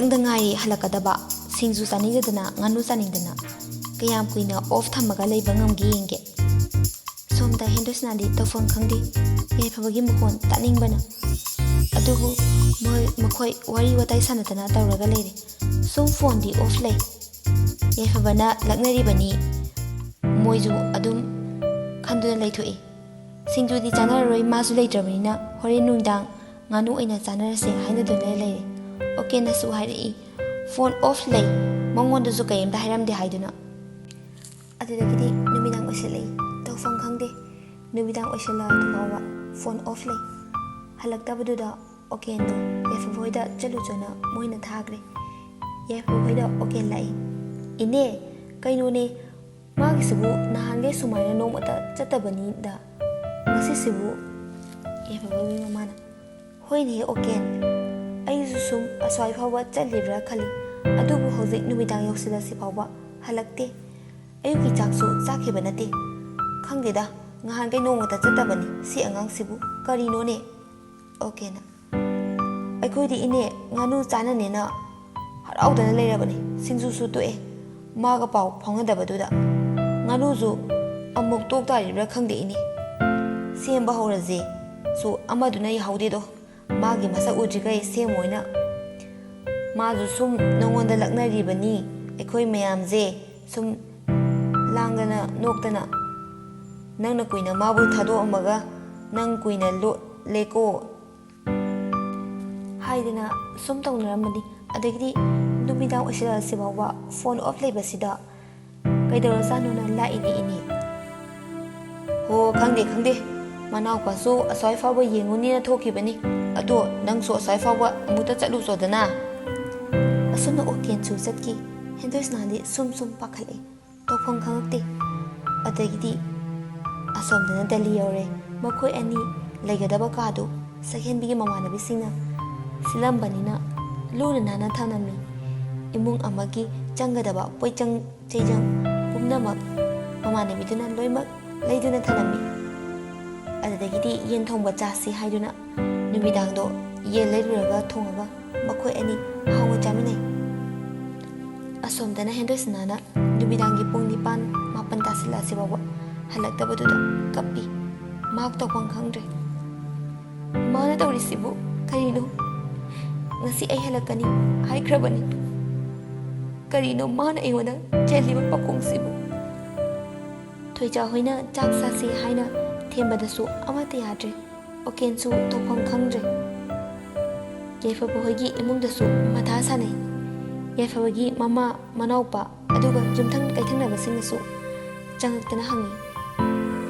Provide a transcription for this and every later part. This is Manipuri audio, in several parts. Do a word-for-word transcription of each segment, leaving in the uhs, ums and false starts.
ꯈꯤꯇꯪꯗ ꯉꯥꯏꯔꯤ ꯍꯜꯂꯛꯀꯗꯕ꯫ ꯁꯤꯡꯖꯨ ꯆꯥꯅꯤꯡꯗꯗꯅ, ꯉꯥꯅꯨ ꯆꯥꯅꯤꯡꯗꯅ ꯀꯌꯥꯝ ꯀꯨꯏꯅ ꯑꯣꯐ ꯊꯝꯃꯒ ꯂꯩꯕ ꯉꯝꯒꯦ ꯌꯦꯡꯒꯦ꯫ ꯁꯣꯝꯗ ꯍꯦꯟꯗꯣꯏꯁꯅꯥꯗꯤ ꯇꯧꯐꯝ ꯈꯪꯗꯦ꯫ ꯌꯥꯏꯐꯕꯒꯤ ꯃꯈꯣꯟ ꯇꯥꯅꯤꯡꯕꯅ꯫ ꯑꯗꯨꯕꯨ ꯃꯣꯏ, ꯃꯈꯣꯏ ꯋꯥꯔꯤ ꯋꯥꯇꯥꯏ ꯁꯥꯟꯅꯗꯅ ꯇꯧꯔꯒ ꯂꯩꯔꯦ꯫ ꯁꯨꯝ ꯐꯣꯟꯗꯤ ꯑꯣꯐ ꯂꯩ꯫ ꯌꯥꯏꯐꯕꯅ ꯂꯛꯅꯔꯤꯕꯅꯤ꯫ ꯃꯣꯏꯁꯨ ꯑꯗꯨꯝ ꯈꯟꯗꯨꯅ ꯂꯩꯊꯣꯛꯏ꯫ ꯁꯤꯡꯖꯨꯗꯤ ꯆꯥꯅꯔꯔꯣꯏ, ꯃꯥꯁꯨ ꯂꯩꯇ꯭ꯔꯕꯅꯤꯅ ꯍꯣꯔꯦꯟ ꯅꯨꯡꯗꯥꯡ ꯉꯥꯅꯨ ꯑꯣꯏꯅ ꯆꯥꯅꯔꯁꯦ ꯍꯥꯏꯅꯗꯨꯅ ꯂꯩꯔꯦ꯫ ꯑꯣꯀꯦꯅꯁꯨ ꯍꯥꯏꯔꯛꯏ, "ꯐꯣꯟ ꯑꯣꯐ ꯂꯩ, ꯃꯉꯣꯟꯗꯁꯨ ꯀꯔꯤꯝꯇ ꯍꯥꯏꯔꯝꯗꯦ" ꯍꯥꯏꯗꯨꯅ꯫ ꯑꯗꯨꯗꯒꯤꯗꯤ ꯅꯨꯃꯤꯗꯥꯡ ꯑꯣꯏꯁꯤꯜꯂꯛꯏ, ꯇꯧꯐꯝ ꯈꯪꯗꯦ꯫ ꯅꯨꯃꯤꯗꯥꯡ ꯑꯣꯏꯁꯤꯜꯂꯛꯑꯗꯨ ꯐꯥꯎꯕ ꯐꯣꯟ ꯑꯣꯐ ꯂꯩ꯫ ꯍꯜꯂꯛꯇꯕꯗꯨꯗ ꯑꯣꯀꯦꯟꯗꯣ ꯌꯥꯏꯐꯕ ꯍꯣꯏꯗ ꯆꯠꯂꯨ ꯆꯣꯅ ꯃꯣꯏꯅ ꯊꯥꯈ꯭ꯔꯦ꯫ ꯌꯥꯏꯐꯕ ꯍꯣꯏꯗ ꯑꯣꯀꯦꯟ ꯂꯥꯛꯏ꯫ "ꯏꯅꯦ, ꯀꯩꯅꯣꯅꯦ, ꯃꯥꯒꯤꯁꯤꯕꯨ ꯅꯍꯥꯟꯈꯩ ꯁꯨꯃꯥꯏꯅ ꯅꯣꯡꯃꯇ ꯆꯠꯇꯕꯅꯤꯗ, ꯉꯁꯤꯁꯤꯕꯨ?" ꯌꯥꯏꯐꯕꯒꯤ ꯃꯃꯥꯅ, "ꯍꯣꯏꯅꯦ ꯑꯣꯀꯦꯟ, ꯑꯩꯁꯨ ꯁꯨꯝ ꯑꯁ꯭ꯋꯥꯏ ꯐꯥꯎꯕ ꯆꯠꯂꯤꯕ꯭ꯔꯥ ꯈꯜꯂꯤ, ꯑꯗꯨꯕꯨ ꯍꯧꯖꯤꯛ ꯅꯨꯃꯤꯗꯥꯡ ꯌꯧꯁꯤꯜꯂꯁꯤ ꯐꯥꯎꯕ ꯍꯜꯂꯛꯇꯦ꯫ ꯑꯌꯨꯛꯀꯤ ꯆꯥꯛꯁꯨ ꯆꯥꯈꯤꯕ ꯅꯠꯇꯦ꯫ ꯈꯪꯗꯦꯗ, ꯅꯍꯥꯟꯈꯩ ꯅꯣꯡꯃꯇ ꯆꯠꯇꯕꯅꯤ ꯁꯤ ꯑꯉꯥꯡꯁꯤꯕꯨ꯫ ꯀꯔꯤꯅꯣꯅꯦ?" ꯑꯣꯀꯦꯅ, "ꯑꯩꯈꯣꯏꯗꯤ ꯏꯅꯦ ꯉꯥꯅꯨ ꯆꯥꯅꯅꯦꯅ ꯍꯔꯥꯎꯗꯅ ꯂꯩꯔꯕꯅꯤ꯫ ꯁꯤꯡꯖꯨꯁꯨ ꯇꯣꯛꯑꯦ꯫ ꯃꯥꯒ ꯄꯥꯎ ꯐꯥꯎꯅꯗꯕꯗꯨꯗ ꯉꯥꯅꯨꯁꯨ ꯑꯃꯨꯛ ꯇꯣꯛ ꯇꯥꯔꯤꯕ꯭ꯔꯥ ꯈꯪꯗꯦ ꯏꯅꯦ꯫ ꯁꯦꯝꯕ ꯍꯧꯔꯁꯦ ꯁꯨ ꯑꯃꯗꯨꯅ ꯌꯥꯍꯧꯗꯦꯗꯣ꯫ ꯃꯥꯒꯤ ꯃꯁꯛ ꯎꯗ꯭ꯔꯤꯈꯩ ꯁꯦꯝꯃꯣꯏꯅ꯫ ꯃꯥꯁꯨ ꯁꯨꯝ ꯅꯉꯣꯟꯗ ꯂꯛꯅꯔꯤꯕꯅꯤ꯫ ꯑꯩꯈꯣꯏ ꯃꯌꯥꯝꯁꯦ ꯁꯨꯝ ꯂꯥꯡꯗꯅ ꯅꯣꯛꯇꯅ ꯅꯪꯅ ꯀꯨꯏꯅ ꯃꯥꯕꯨ ꯊꯥꯗꯣꯛꯑꯝꯃꯒ ꯅꯪ ꯀꯨꯏꯅ ꯂꯣꯠꯂꯦꯀꯣ" ꯍꯥꯏꯗꯅ ꯁꯨꯝ ꯇꯧꯅꯔꯝꯕꯅꯤ꯫ ꯑꯗꯒꯤꯗꯤ ꯅꯨꯃꯤꯗꯥꯡ ꯑꯣꯏꯁꯤꯜꯂꯛꯑꯁꯤ ꯐꯥꯎꯕ ꯐꯣꯟ ꯑꯣꯐ ꯂꯩꯕꯁꯤꯗ ꯀꯩꯗꯧꯔꯖꯥꯠꯅꯣꯅ ꯂꯥꯛꯏꯅꯦ ꯏꯅꯦ꯫ "ꯍꯣ, ꯈꯪꯗꯦ, ꯈꯪꯗꯦ꯫ ꯃꯅꯥꯎꯄꯥꯁꯨ ꯑꯁ꯭ꯋꯥꯏ ꯐꯥꯎꯕ ꯌꯦꯡꯉꯨꯅꯦꯅ ꯊꯣꯛꯈꯤꯕꯅꯤ꯫ ꯑꯗꯣ ꯅꯪꯁꯨ ꯑꯁ꯭ꯋꯥꯏ ꯐꯥꯎꯕ ꯑꯃꯨꯛꯇ ꯆꯠꯂꯨꯆꯣꯗꯅ꯫" ꯑꯁꯨꯝꯅ ꯑꯣꯀꯦꯟꯁꯨ ꯆꯠꯈꯤ꯫ ꯍꯦꯟꯗꯣꯏꯁꯅꯥꯗꯤ ꯁꯨꯝ ꯁꯨꯝ ꯄꯥꯈꯠꯂꯛꯏ꯫ ꯇꯧꯐꯝ ꯈꯪꯉꯛꯇꯦ꯫ ꯑꯗꯒꯤꯗꯤ ꯑꯁꯣꯝꯗꯅ ꯗꯦꯜꯂꯤ ꯌꯧꯔꯦ꯫ ꯃꯈꯣꯏ ꯑꯅꯤ ꯂꯩꯒꯗꯕ ꯀꯥꯗꯨ ꯁꯛꯍꯦꯟꯕꯤꯒꯤ ꯃꯃꯥꯟꯅꯕꯤꯁꯤꯡꯅ ꯁꯤꯜꯂꯝꯕꯅꯤꯅ ꯂꯨꯅ ꯅꯥꯟꯅ ꯊꯝꯂꯝꯃꯤ꯫ ꯏꯃꯨꯡ ꯑꯃꯒꯤ ꯆꯪꯒꯗꯕ ꯄꯣꯠꯆꯪ ꯆꯩꯖꯪ ꯄꯨꯝꯅꯃꯛ ꯃꯃꯥꯟꯅꯕꯤꯗꯨꯅ ꯂꯣꯏꯅꯃꯛ ꯂꯩꯗꯨꯅ ꯊꯝꯂꯝꯃꯤ꯫ ꯑꯗꯨꯗꯒꯤꯗꯤ ꯌꯦꯟ ꯊꯣꯡꯕ ꯆꯥꯁꯤ ꯍꯥꯏꯗꯨꯅ ꯅꯨꯃꯤꯗꯥꯡꯗꯣ ꯌꯦꯟ ꯂꯩꯔꯨꯔꯒ ꯊꯣꯡꯉꯒ ꯃꯈꯣꯏ ꯑꯅꯤ ꯍꯥꯎꯅ ꯆꯥꯃꯤꯟꯅꯩ꯫ ꯑꯁꯣꯝꯗꯅ ꯍꯦꯟꯗꯣꯏꯁꯅꯥꯅ ꯅꯨꯃꯤꯗꯥꯡꯒꯤ ꯄꯨꯡ ꯅꯤꯄꯥꯟ, ꯃꯥꯄꯟ ꯇꯥꯁꯤꯜꯂꯛꯑꯁꯤ ꯐꯥꯎꯕ ꯍꯜꯂꯛꯇꯕꯗꯨꯗ ꯀꯞꯄꯤ꯫ ꯃꯍꯥꯛ ꯇꯧꯐꯝ ꯈꯪꯗ꯭ꯔꯦ꯫ "ꯃꯥꯅ ꯇꯧꯔꯤꯁꯤꯕꯨ ꯀꯔꯤꯅꯣ? ꯉꯁꯤ ꯑꯩ ꯍꯜꯂꯛꯀꯅꯤ ꯍꯥꯏꯈ꯭ꯔꯕꯅꯤ꯫ ꯀꯔꯤꯅꯣ ꯃꯥꯅ ꯑꯩꯉꯣꯟꯗ ꯆꯦꯜꯂꯤꯕ ꯄꯥꯈꯣꯡꯁꯤꯕꯨ?" ꯊꯣꯏꯆꯥ ꯍꯣꯏꯅ ꯆꯥꯛ ꯆꯥꯁꯤ ꯍꯥꯏꯅ ꯊꯦꯝꯕꯗꯁꯨ ꯑꯃꯠꯇ ꯌꯥꯗ꯭ꯔꯦ꯫ ꯑꯣꯀꯦꯟꯁꯨ ꯇꯧꯐꯝ ꯈꯪꯗ꯭ꯔꯦ꯫ ꯌꯥꯏꯐꯕ ꯍꯣꯏꯒꯤ ꯏꯃꯨꯡꯗꯁꯨ ꯃꯊꯥ ꯁꯥꯅꯩ꯫ ꯌꯥꯏꯐꯕꯒꯤ ꯃꯃꯥ, ꯃꯅꯥꯎꯄꯥ, ꯑꯗꯨꯒ ꯌꯨꯝꯊꯪ ꯀꯩꯊꯪꯅꯕꯁꯤꯡꯅꯁꯨ ꯆꯪꯉꯛꯇꯅ ꯍꯪꯉꯤ,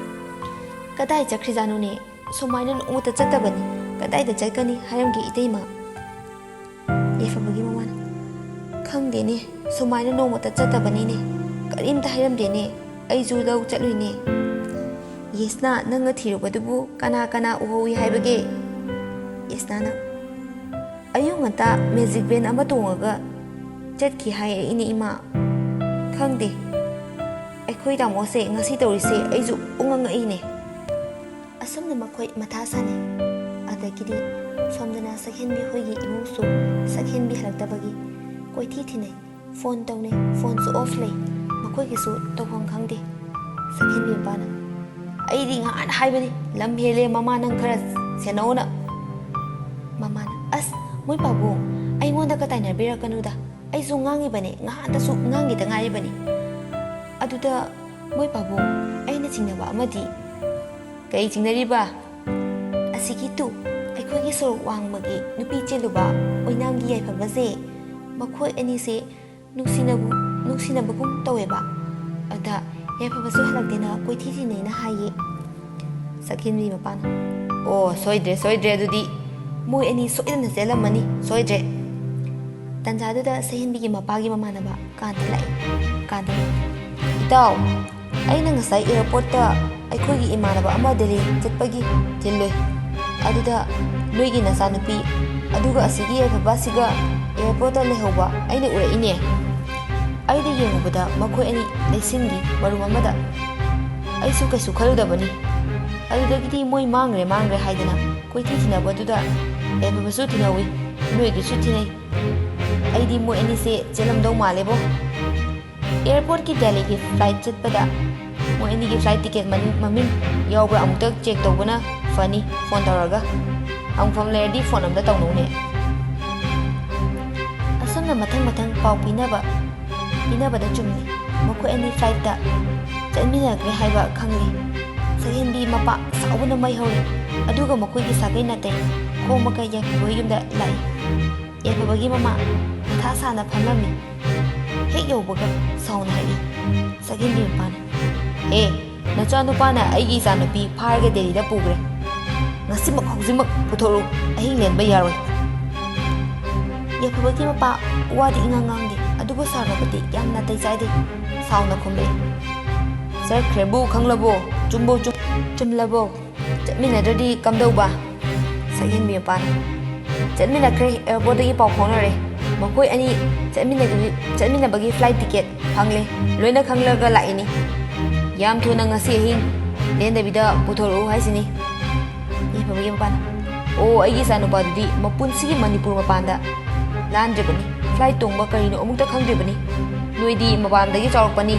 "ꯀꯗꯥꯏ ꯆꯠꯈ꯭ꯔꯤꯖꯥꯠꯅꯣꯅꯦ? ꯁꯨꯃꯥꯏꯅ ꯅꯣꯡꯃꯇ ꯆꯠꯇꯕꯅꯤ꯫ ꯀꯗꯥꯏꯗ ꯆꯠꯀꯅꯤ ꯍꯥꯏꯔꯝꯒꯦ ꯏꯇꯩꯃ?" ꯌꯥꯏꯐꯕꯒꯤ ꯃꯃꯥꯅ, "ꯈꯪꯗꯦꯅꯦ, ꯁꯨꯃꯥꯏꯅ ꯅꯣꯡꯃꯇ ꯆꯠꯇꯕꯅꯤꯅꯦ꯫ ꯀꯔꯤꯝꯇ ꯍꯥꯏꯔꯝꯗꯦꯅꯦ꯫ ꯑꯩꯁꯨ ꯂꯧ ꯆꯠꯂꯨꯏꯅꯦ꯫" "ꯌꯦꯁꯅꯥ, ꯅꯪꯅ ꯊꯤꯔꯨꯕꯗꯨꯕꯨ ꯀꯅꯥ ꯀꯅꯥ ꯎꯍꯧꯏ ꯍꯥꯏꯕꯒꯦ?" ꯌꯦꯁꯅꯥꯅ, "ꯑꯌꯨꯛ ꯉꯟꯇꯥ ꯃꯦꯖꯤꯛ ꯚꯦꯟ ꯑꯃ ꯇꯣꯡꯉꯒ ꯆꯠꯈꯤ ꯍꯥꯏꯔꯛꯏꯅꯦ ꯏꯃꯥ꯫ ꯈꯪꯗꯦ, ꯑꯩꯈꯣꯏ ꯇꯥꯃꯣꯁꯦ ꯉꯁꯤ ꯇꯧꯔꯤꯁꯦ ꯑꯩꯁꯨ ꯄꯨꯡꯉꯛ ꯉꯛꯏꯅꯦ꯫" ꯑꯁꯨꯝꯅ ꯃꯈꯣꯏ ꯃꯊꯥ ꯁꯥꯅꯩ꯫ ꯑꯗꯒꯤꯗꯤ ꯁꯣꯝꯗꯅ ꯁꯛꯍꯦꯟꯕꯤ ꯍꯣꯏꯒꯤ ꯏꯃꯨꯡꯁꯨ ꯁꯛꯍꯦꯟꯕꯤ ꯍꯜꯂꯛꯇꯕꯒꯤ ꯀꯣꯏꯊꯤ ꯊꯤꯅꯩ꯫ ꯐꯣꯟ ꯇꯧꯅꯩ, ꯐꯣꯟꯁꯨ ꯑꯣꯐ ꯂꯩ꯫ ꯃꯈꯣꯏꯒꯤꯁꯨ ꯇꯧꯐꯝ ꯈꯪꯗꯦ꯫ ꯁꯛꯍꯦꯟꯕꯤ ꯃꯄꯥꯅ, "ꯑꯩꯗꯤ ꯉꯍꯥꯟ ꯍꯥꯏꯕꯅꯤ, ꯂꯝ ꯍꯦꯜꯂꯦ ꯃꯃꯥ, ꯅꯪ ꯈꯔ ꯁꯦꯟꯅꯧꯅ꯫" ꯃꯃꯥꯅ, "ꯑꯁ, ꯃꯣꯏ ꯄꯥꯕꯨꯡ, ꯑꯩꯉꯣꯟꯗꯒ ꯇꯥꯏꯅꯕꯤꯔꯛꯀꯅꯨꯗ꯫ ꯑꯩꯁꯨ ꯉꯥꯡꯉꯤꯕꯅꯤ, ꯉꯍꯥꯟꯇꯁꯨ ꯉꯥꯡꯈꯤꯗ ꯉꯥꯏꯔꯤꯕꯅꯤ꯫ ꯑꯗꯨꯗ ꯃꯣꯏ ꯄꯥꯕꯨꯡ, ꯑꯩꯅ ꯆꯤꯡꯅꯕ ꯑꯃꯗꯤ꯫" "ꯀꯩ ꯆꯤꯡꯅꯔꯤꯕ?" "ꯑꯁꯤꯒꯤ ꯇꯨ, ꯑꯩꯈꯣꯏꯒꯤ ꯁꯣꯔꯣꯛ ꯋꯥꯡꯃꯒꯤ ꯅꯨꯄꯤ ꯆꯦꯜꯂꯨꯕ ꯑꯣꯏꯅꯥꯝꯒꯤ ꯌꯥꯏꯐꯕꯁꯦ, ꯃꯈꯣꯏ ꯑꯅꯤꯁꯦ ꯅꯨꯡꯁꯤꯅꯕ, ꯅꯨꯡꯁꯤꯅꯕꯒꯨꯝ ꯇꯧꯋꯦꯕ꯫ ꯑꯗ ꯌꯥꯏꯐꯕꯁꯨ ꯍꯜꯂꯛꯇꯦꯅ ꯀꯣꯏꯊꯤ ꯊꯤꯅꯩꯅ ꯍꯥꯏꯌꯦ꯫" ꯁꯛꯍꯦꯟꯕꯤ ꯃꯄꯥꯅ, "ꯑꯣ, ꯁꯣꯏꯗ꯭ꯔꯦ, ꯁꯣꯏꯗ꯭ꯔꯦ ꯑꯗꯨꯗꯤ꯫ ꯃꯣꯏ ꯑꯅꯤ ꯁꯣꯏꯗꯅ ꯆꯦꯜꯂꯝꯃꯅꯤ, ꯁꯣꯏꯗ꯭ꯔꯦ꯫" ꯇꯟꯖꯥꯗꯨꯗ ꯁꯛꯍꯦꯟꯕꯤꯒꯤ ꯃꯄꯥꯒꯤ ꯃꯃꯥꯟꯅꯕ ꯀꯥꯟꯇ ꯂꯥꯛꯑꯦ꯫ ꯀꯥꯟꯇꯅ, "ꯏꯇꯥꯎ, ꯑꯩꯅ ꯉꯁꯥꯏ ꯑꯦꯌꯥꯔꯄꯣꯔꯠꯇ ꯑꯩꯈꯣꯏꯒꯤ ꯏꯃꯥꯟꯅꯕ ꯑꯃ ꯗꯦꯜꯂꯤ ꯆꯠꯄꯒꯤ ꯊꯤꯜꯂꯨꯏ꯫ ꯑꯗꯨꯗ ꯅꯣꯏꯒꯤ ꯅꯆꯥꯅꯨꯄꯤ, ꯑꯗꯨꯒ ꯑꯁꯤꯒꯤ ꯌꯥꯏꯐꯕ ꯑꯁꯤꯒ ꯑꯦꯌꯥꯔꯄꯣꯔꯠꯇ ꯂꯩꯍꯧꯕ ꯑꯩꯅ ꯎꯔꯛꯏꯅꯦ꯫ ꯑꯩꯗ ꯌꯦꯡꯉꯨꯕꯗ ꯃꯈꯣꯏ ꯑꯅꯤ ꯂꯩꯁꯤꯟꯈꯤ ꯃꯔꯨꯝ ꯑꯃꯗ꯫ ꯑꯩꯁꯨ ꯀꯩꯁꯨ ꯈꯜꯂꯨꯗꯕꯅꯤ꯫ ꯑꯗꯨꯗꯒꯤꯗꯤ ꯃꯣꯏ ꯃꯥꯡꯈ꯭ꯔꯦ, ꯃꯥꯡꯈ꯭ꯔꯦ ꯍꯥꯏꯗꯅ ꯀꯣꯏꯊꯤ ꯊꯤꯅꯕꯗꯨꯗ ꯌꯥꯏꯐꯕꯁꯨ ꯊꯤꯅꯧꯏ, ꯅꯣꯏꯒꯤꯁꯨ ꯊꯤꯅꯩ꯫ ꯑꯩꯗꯤ ꯃꯣꯏ ꯑꯅꯤꯁꯦ ꯆꯦꯜꯂꯝꯗꯧ ꯃꯥꯜꯂꯦꯕꯣ꯫ ꯑꯦꯌꯔꯄꯣꯔꯠꯀꯤ ꯗꯦꯜꯂꯤꯒꯤ ꯐ꯭ꯂꯥꯏꯠ ꯆꯠꯄꯗ ꯃꯣꯏ ꯑꯅꯤꯒꯤ ꯐ꯭ꯂꯥꯏꯠ ꯇꯤꯀꯦꯠ ꯃꯅꯤꯡ ꯃꯃꯤꯡ ꯌꯥꯎꯕ꯭ꯔꯥ ꯑꯃꯨꯛꯇ ꯆꯦꯛ ꯇꯧꯕꯅ ꯐꯅꯤ, ꯐꯣꯟ ꯇꯧꯔꯒ꯫ ꯍꯪꯐꯝ ꯂꯩꯔꯗꯤ ꯐꯣꯟ ꯑꯝꯇ ꯇꯧꯅꯧꯅꯦ꯫ ꯑꯁꯨꯝꯅ ꯃꯊꯪ ꯃꯊꯪ ꯄꯥꯎ ꯄꯤꯅꯕ ꯄꯤꯅꯕꯗ ꯆꯨꯝꯂꯤ꯫ ꯃꯈꯣꯏ ꯑꯅꯤ ꯐ꯭ꯂꯥꯏꯠꯇ ꯆꯠꯃꯤꯟꯅꯈ꯭ꯔꯦ ꯍꯥꯏꯕ ꯈꯪꯂꯤ꯫ ꯁꯛꯍꯦꯟꯕꯤ ꯃꯄꯥ ꯁꯥꯎꯕꯅ ꯃꯩ ꯍꯧꯔꯤ꯫ ꯑꯗꯨꯒ ꯃꯈꯣꯏꯒꯤ ꯁꯥꯒꯩ ꯅꯥꯇꯩ ꯈꯣꯝꯃꯒ ꯌꯥꯏꯐꯕꯒꯤ ꯌꯨꯝꯗ ꯂꯥꯛꯏ꯫ ꯌꯥꯏꯐꯕꯒꯤ ꯃꯃꯥ ꯃꯊꯥ ꯁꯥꯅ ꯐꯝꯂꯝꯃꯤ꯫ ꯍꯦꯛ ꯌꯧꯕꯒ ꯁꯥꯎꯅ ꯍꯥꯏꯔꯤ꯫ ꯁꯛꯍꯦꯟꯕꯤ ꯃꯄꯥꯅ, "ꯑꯦ, ꯅꯆꯥꯅꯨꯄꯥꯅ ꯑꯩꯒꯤ ꯏꯆꯥꯅꯨꯄꯤ ꯐꯥꯔꯒ ꯗꯦꯜꯂꯤꯗ ꯄꯨꯈ꯭ꯔꯦ꯫ ꯉꯁꯤꯃꯛ ꯍꯧꯖꯤꯛꯃꯛ ꯄꯨꯊꯣꯔꯛꯎ, ꯑꯍꯤꯡ ꯂꯦꯟꯕ ꯌꯥꯔꯣꯏ꯫" ꯌꯥꯏꯐꯕꯒꯤ ꯃꯄꯥ ꯋꯥꯗꯤ ꯏꯉꯥꯡ ꯉꯥꯡꯗꯦ, ꯑꯗꯨꯕꯨ ꯁꯥꯎꯅꯕꯗꯤ ꯌꯥꯝ ꯅꯥꯇꯩ ꯆꯥꯗꯦ꯫ ꯁꯥꯎꯅ ꯈꯨꯝꯂꯛꯏ꯫ "ꯆꯠꯈ꯭ꯔꯦꯕꯨ ꯈꯪꯂꯕꯣ? ꯆꯨꯝꯕꯨ ꯆꯨꯝ-, ꯆꯨꯝꯂꯕꯣ? ꯆꯠꯃꯤꯟꯅꯗ꯭ꯔꯗꯤ ꯀꯝꯗꯧꯕ?" ꯁꯛꯍꯦꯟꯕꯤ ꯃꯄꯥꯅ, "ꯆꯠꯃꯤꯟꯅꯈ꯭ꯔꯦ, ꯑꯦꯌꯔꯄꯣꯔꯠꯇꯒꯤ ꯄꯥꯎ ꯐꯥꯎꯅꯔꯦ꯫ ꯃꯈꯣꯏ ꯑꯅꯤ ꯆꯠꯃꯤꯟꯅꯕꯒꯤ, ꯆꯠꯃꯤꯟꯅꯕꯒꯤ ꯐ꯭ꯂꯥꯏꯠ ꯇꯤꯀꯦꯠ ꯐꯪꯂꯦ꯫ ꯂꯣꯏꯅ ꯈꯪꯂꯒ ꯂꯥꯛꯏꯅꯤ꯫ ꯌꯥꯝ ꯊꯨꯅ ꯉꯁꯤ ꯑꯍꯤꯡ ꯂꯦꯟꯗꯕꯤꯗ ꯄꯨꯊꯣꯔꯛꯎ ꯍꯥꯏꯁꯤꯅꯤ꯫" ꯌꯥꯏꯐꯕꯒꯤ ꯃꯄꯥꯅ, "ꯑꯣ, ꯑꯩꯒꯤ ꯏꯆꯥꯅꯨꯄꯥꯗꯨꯗꯤ ꯃꯄꯨꯟꯁꯤꯒꯤ ꯃꯅꯤꯄꯨꯔ ꯃꯄꯥꯟꯗ ꯂꯥꯟꯗ꯭ꯔꯤꯕꯅꯤ꯫ ꯐ꯭ꯂꯥꯏꯠ ꯇꯣꯡꯕ ꯀꯔꯤꯅꯣ ꯑꯃꯨꯛꯇ ꯈꯪꯗ꯭ꯔꯤꯕꯅꯤ꯫ ꯅꯣꯏꯗꯤ ꯃꯄꯥꯟꯗꯒꯤ ꯆꯥꯎꯔꯛꯄꯅꯤ꯫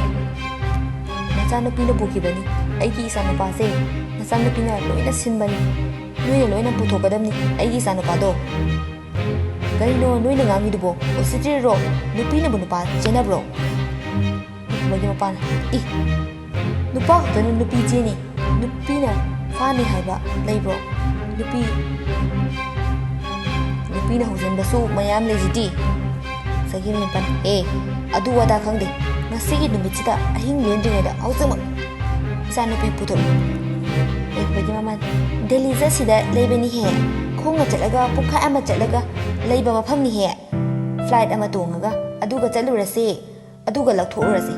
ꯅꯆꯥꯅꯨꯄꯤꯅ ꯄꯨꯈꯤꯕꯅꯤ꯫ ꯑꯩꯒꯤ ꯏꯆꯥꯅꯨꯄꯥꯁꯦ ꯅꯆꯥꯅꯨꯄꯤꯅ ꯂꯣꯏꯅ ꯁꯤꯟꯕꯅꯤ꯫ ꯅꯣꯏꯅ ꯂꯣꯏꯅ ꯄꯨꯊꯣꯛꯀꯗꯕꯅꯤ ꯑꯩꯒꯤ ꯏꯆꯥꯅꯨꯄꯥꯗꯣ꯫" "ꯀꯔꯤꯅꯣ ꯅꯣꯏꯅ ꯉꯥꯡꯉꯤꯗꯨꯕꯣ? ꯎꯁꯤꯠꯇ꯭ꯔꯤꯔꯣ? ꯅꯨꯄꯤꯅꯕꯨ ꯅꯨꯄꯥ ꯆꯦꯟꯅꯕ꯭ꯔꯣ?" ꯌꯥꯏꯐꯕꯒꯤ ꯃꯄꯥꯅ, "ꯏ, ꯅꯨꯄꯥ ꯈꯛꯇꯅ ꯅꯨꯄꯤ ꯆꯦꯟꯅꯤ, ꯅꯨꯄꯤꯅ ꯐꯥꯅꯤ ꯍꯥꯏꯕ ꯂꯩꯕ꯭ꯔꯣ? ꯅꯨꯄꯤ, ꯅꯨꯄꯤꯅ ꯍꯧꯖꯤꯟꯕꯁꯨ ꯃꯌꯥꯝ ꯂꯩꯁꯤꯗꯤ꯫" ꯁꯛꯍꯦꯟꯕꯤ ꯃꯄꯥꯅ, "ꯑꯦ, ꯑꯗꯨ ꯑꯗꯥ ꯈꯪꯗꯦ꯫ ꯉꯁꯤꯒꯤ ꯅꯨꯃꯤꯠꯁꯤꯗ ꯑꯍꯤꯡ ꯂꯦꯟꯗ꯭ꯔꯤꯉꯩꯗ ꯍꯧꯖꯤꯛꯃꯛ ꯏꯆꯥꯅꯨꯄꯤ ꯄꯨꯊꯣꯛꯂꯨ꯫" ꯌꯥꯏꯐꯕꯒꯤ ꯃꯃꯥꯅ, "ꯗꯦꯜꯂꯤꯗ ꯁꯤꯗ ꯂꯩꯕꯅꯤꯍꯦ꯫ ꯈꯣꯡꯅ ꯆꯠꯂꯒ ꯄꯨꯡꯈꯥꯏ ꯑꯃ ꯆꯠꯂꯒ ꯂꯩꯕ ꯃꯐꯝꯅꯤꯍꯦ꯫ ꯐ꯭ꯂꯥꯏꯠ ꯑꯃ ꯇꯣꯡꯉꯒ ꯑꯗꯨꯒ ꯆꯠꯂꯨꯔꯁꯦ, ꯑꯗꯨꯒ ꯂꯧꯊꯣꯛꯎꯔꯁꯦ꯫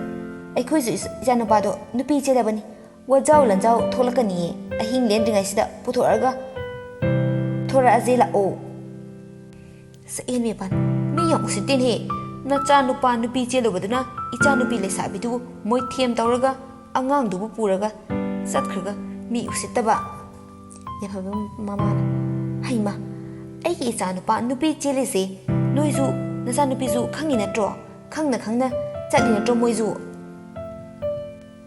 ꯑꯩꯈꯣꯏꯁꯨ ꯏꯆ-, ꯏꯆꯥꯅꯨꯄꯥꯗꯣ ꯅꯨꯄꯤ ꯆꯦꯜꯂꯕꯅꯤ꯫ ꯋꯥꯖꯥꯎ ꯂꯟꯖꯥꯎ ꯊꯣꯛꯂꯛꯀꯅꯤꯌꯦ꯫ ꯑꯍꯤꯡ ꯂꯦꯟꯗ꯭ꯔꯤꯉꯩꯁꯤꯗ ꯄꯨꯊꯣꯔꯛꯑꯒ ꯊꯣꯔꯛꯑꯁꯦ ꯂꯥꯛꯑꯣ꯫" ꯁꯛꯍꯦꯟꯕꯤ ꯃꯄꯥꯅ, "ꯃꯤ ꯌꯥꯝ ꯎꯁꯤꯠꯇꯦꯅꯦꯍꯦ꯫ ꯅꯆꯥ ꯅꯨꯄꯥ ꯅꯨꯄꯤ ꯆꯦꯜꯂꯨꯕꯗꯨꯅ ꯏꯆꯥ ꯅꯨꯄꯤ ꯂꯩꯁꯥꯕꯤꯗꯨꯕꯨ ꯃꯣꯏꯊꯦꯝ ꯇꯧꯔꯒ ꯑꯉꯥꯡꯗꯨꯕꯨ ꯄꯨꯔꯒ ꯆꯠꯈ꯭ꯔꯒ ꯃꯤ ꯎꯁꯤꯠꯇꯕ꯫" ꯌꯥꯏꯐꯕ ꯃꯃꯥꯅ, "ꯍꯩꯃ, "ꯑꯩꯒꯤ ꯏꯆꯥꯅꯨꯄꯥ ꯅꯨꯄꯤ ꯆꯦꯜꯂꯤꯁꯦ ꯅꯣꯏꯁꯨ, ꯅꯆꯥꯅꯨꯄꯤꯁꯨ ꯈꯪꯉꯤ ꯅꯠꯇ꯭ꯔꯣ? ꯈꯪꯅ ꯈꯪꯅ ꯆꯠꯂꯤ ꯅꯠꯇ꯭ꯔꯣ ꯃꯣꯏꯁꯨ?"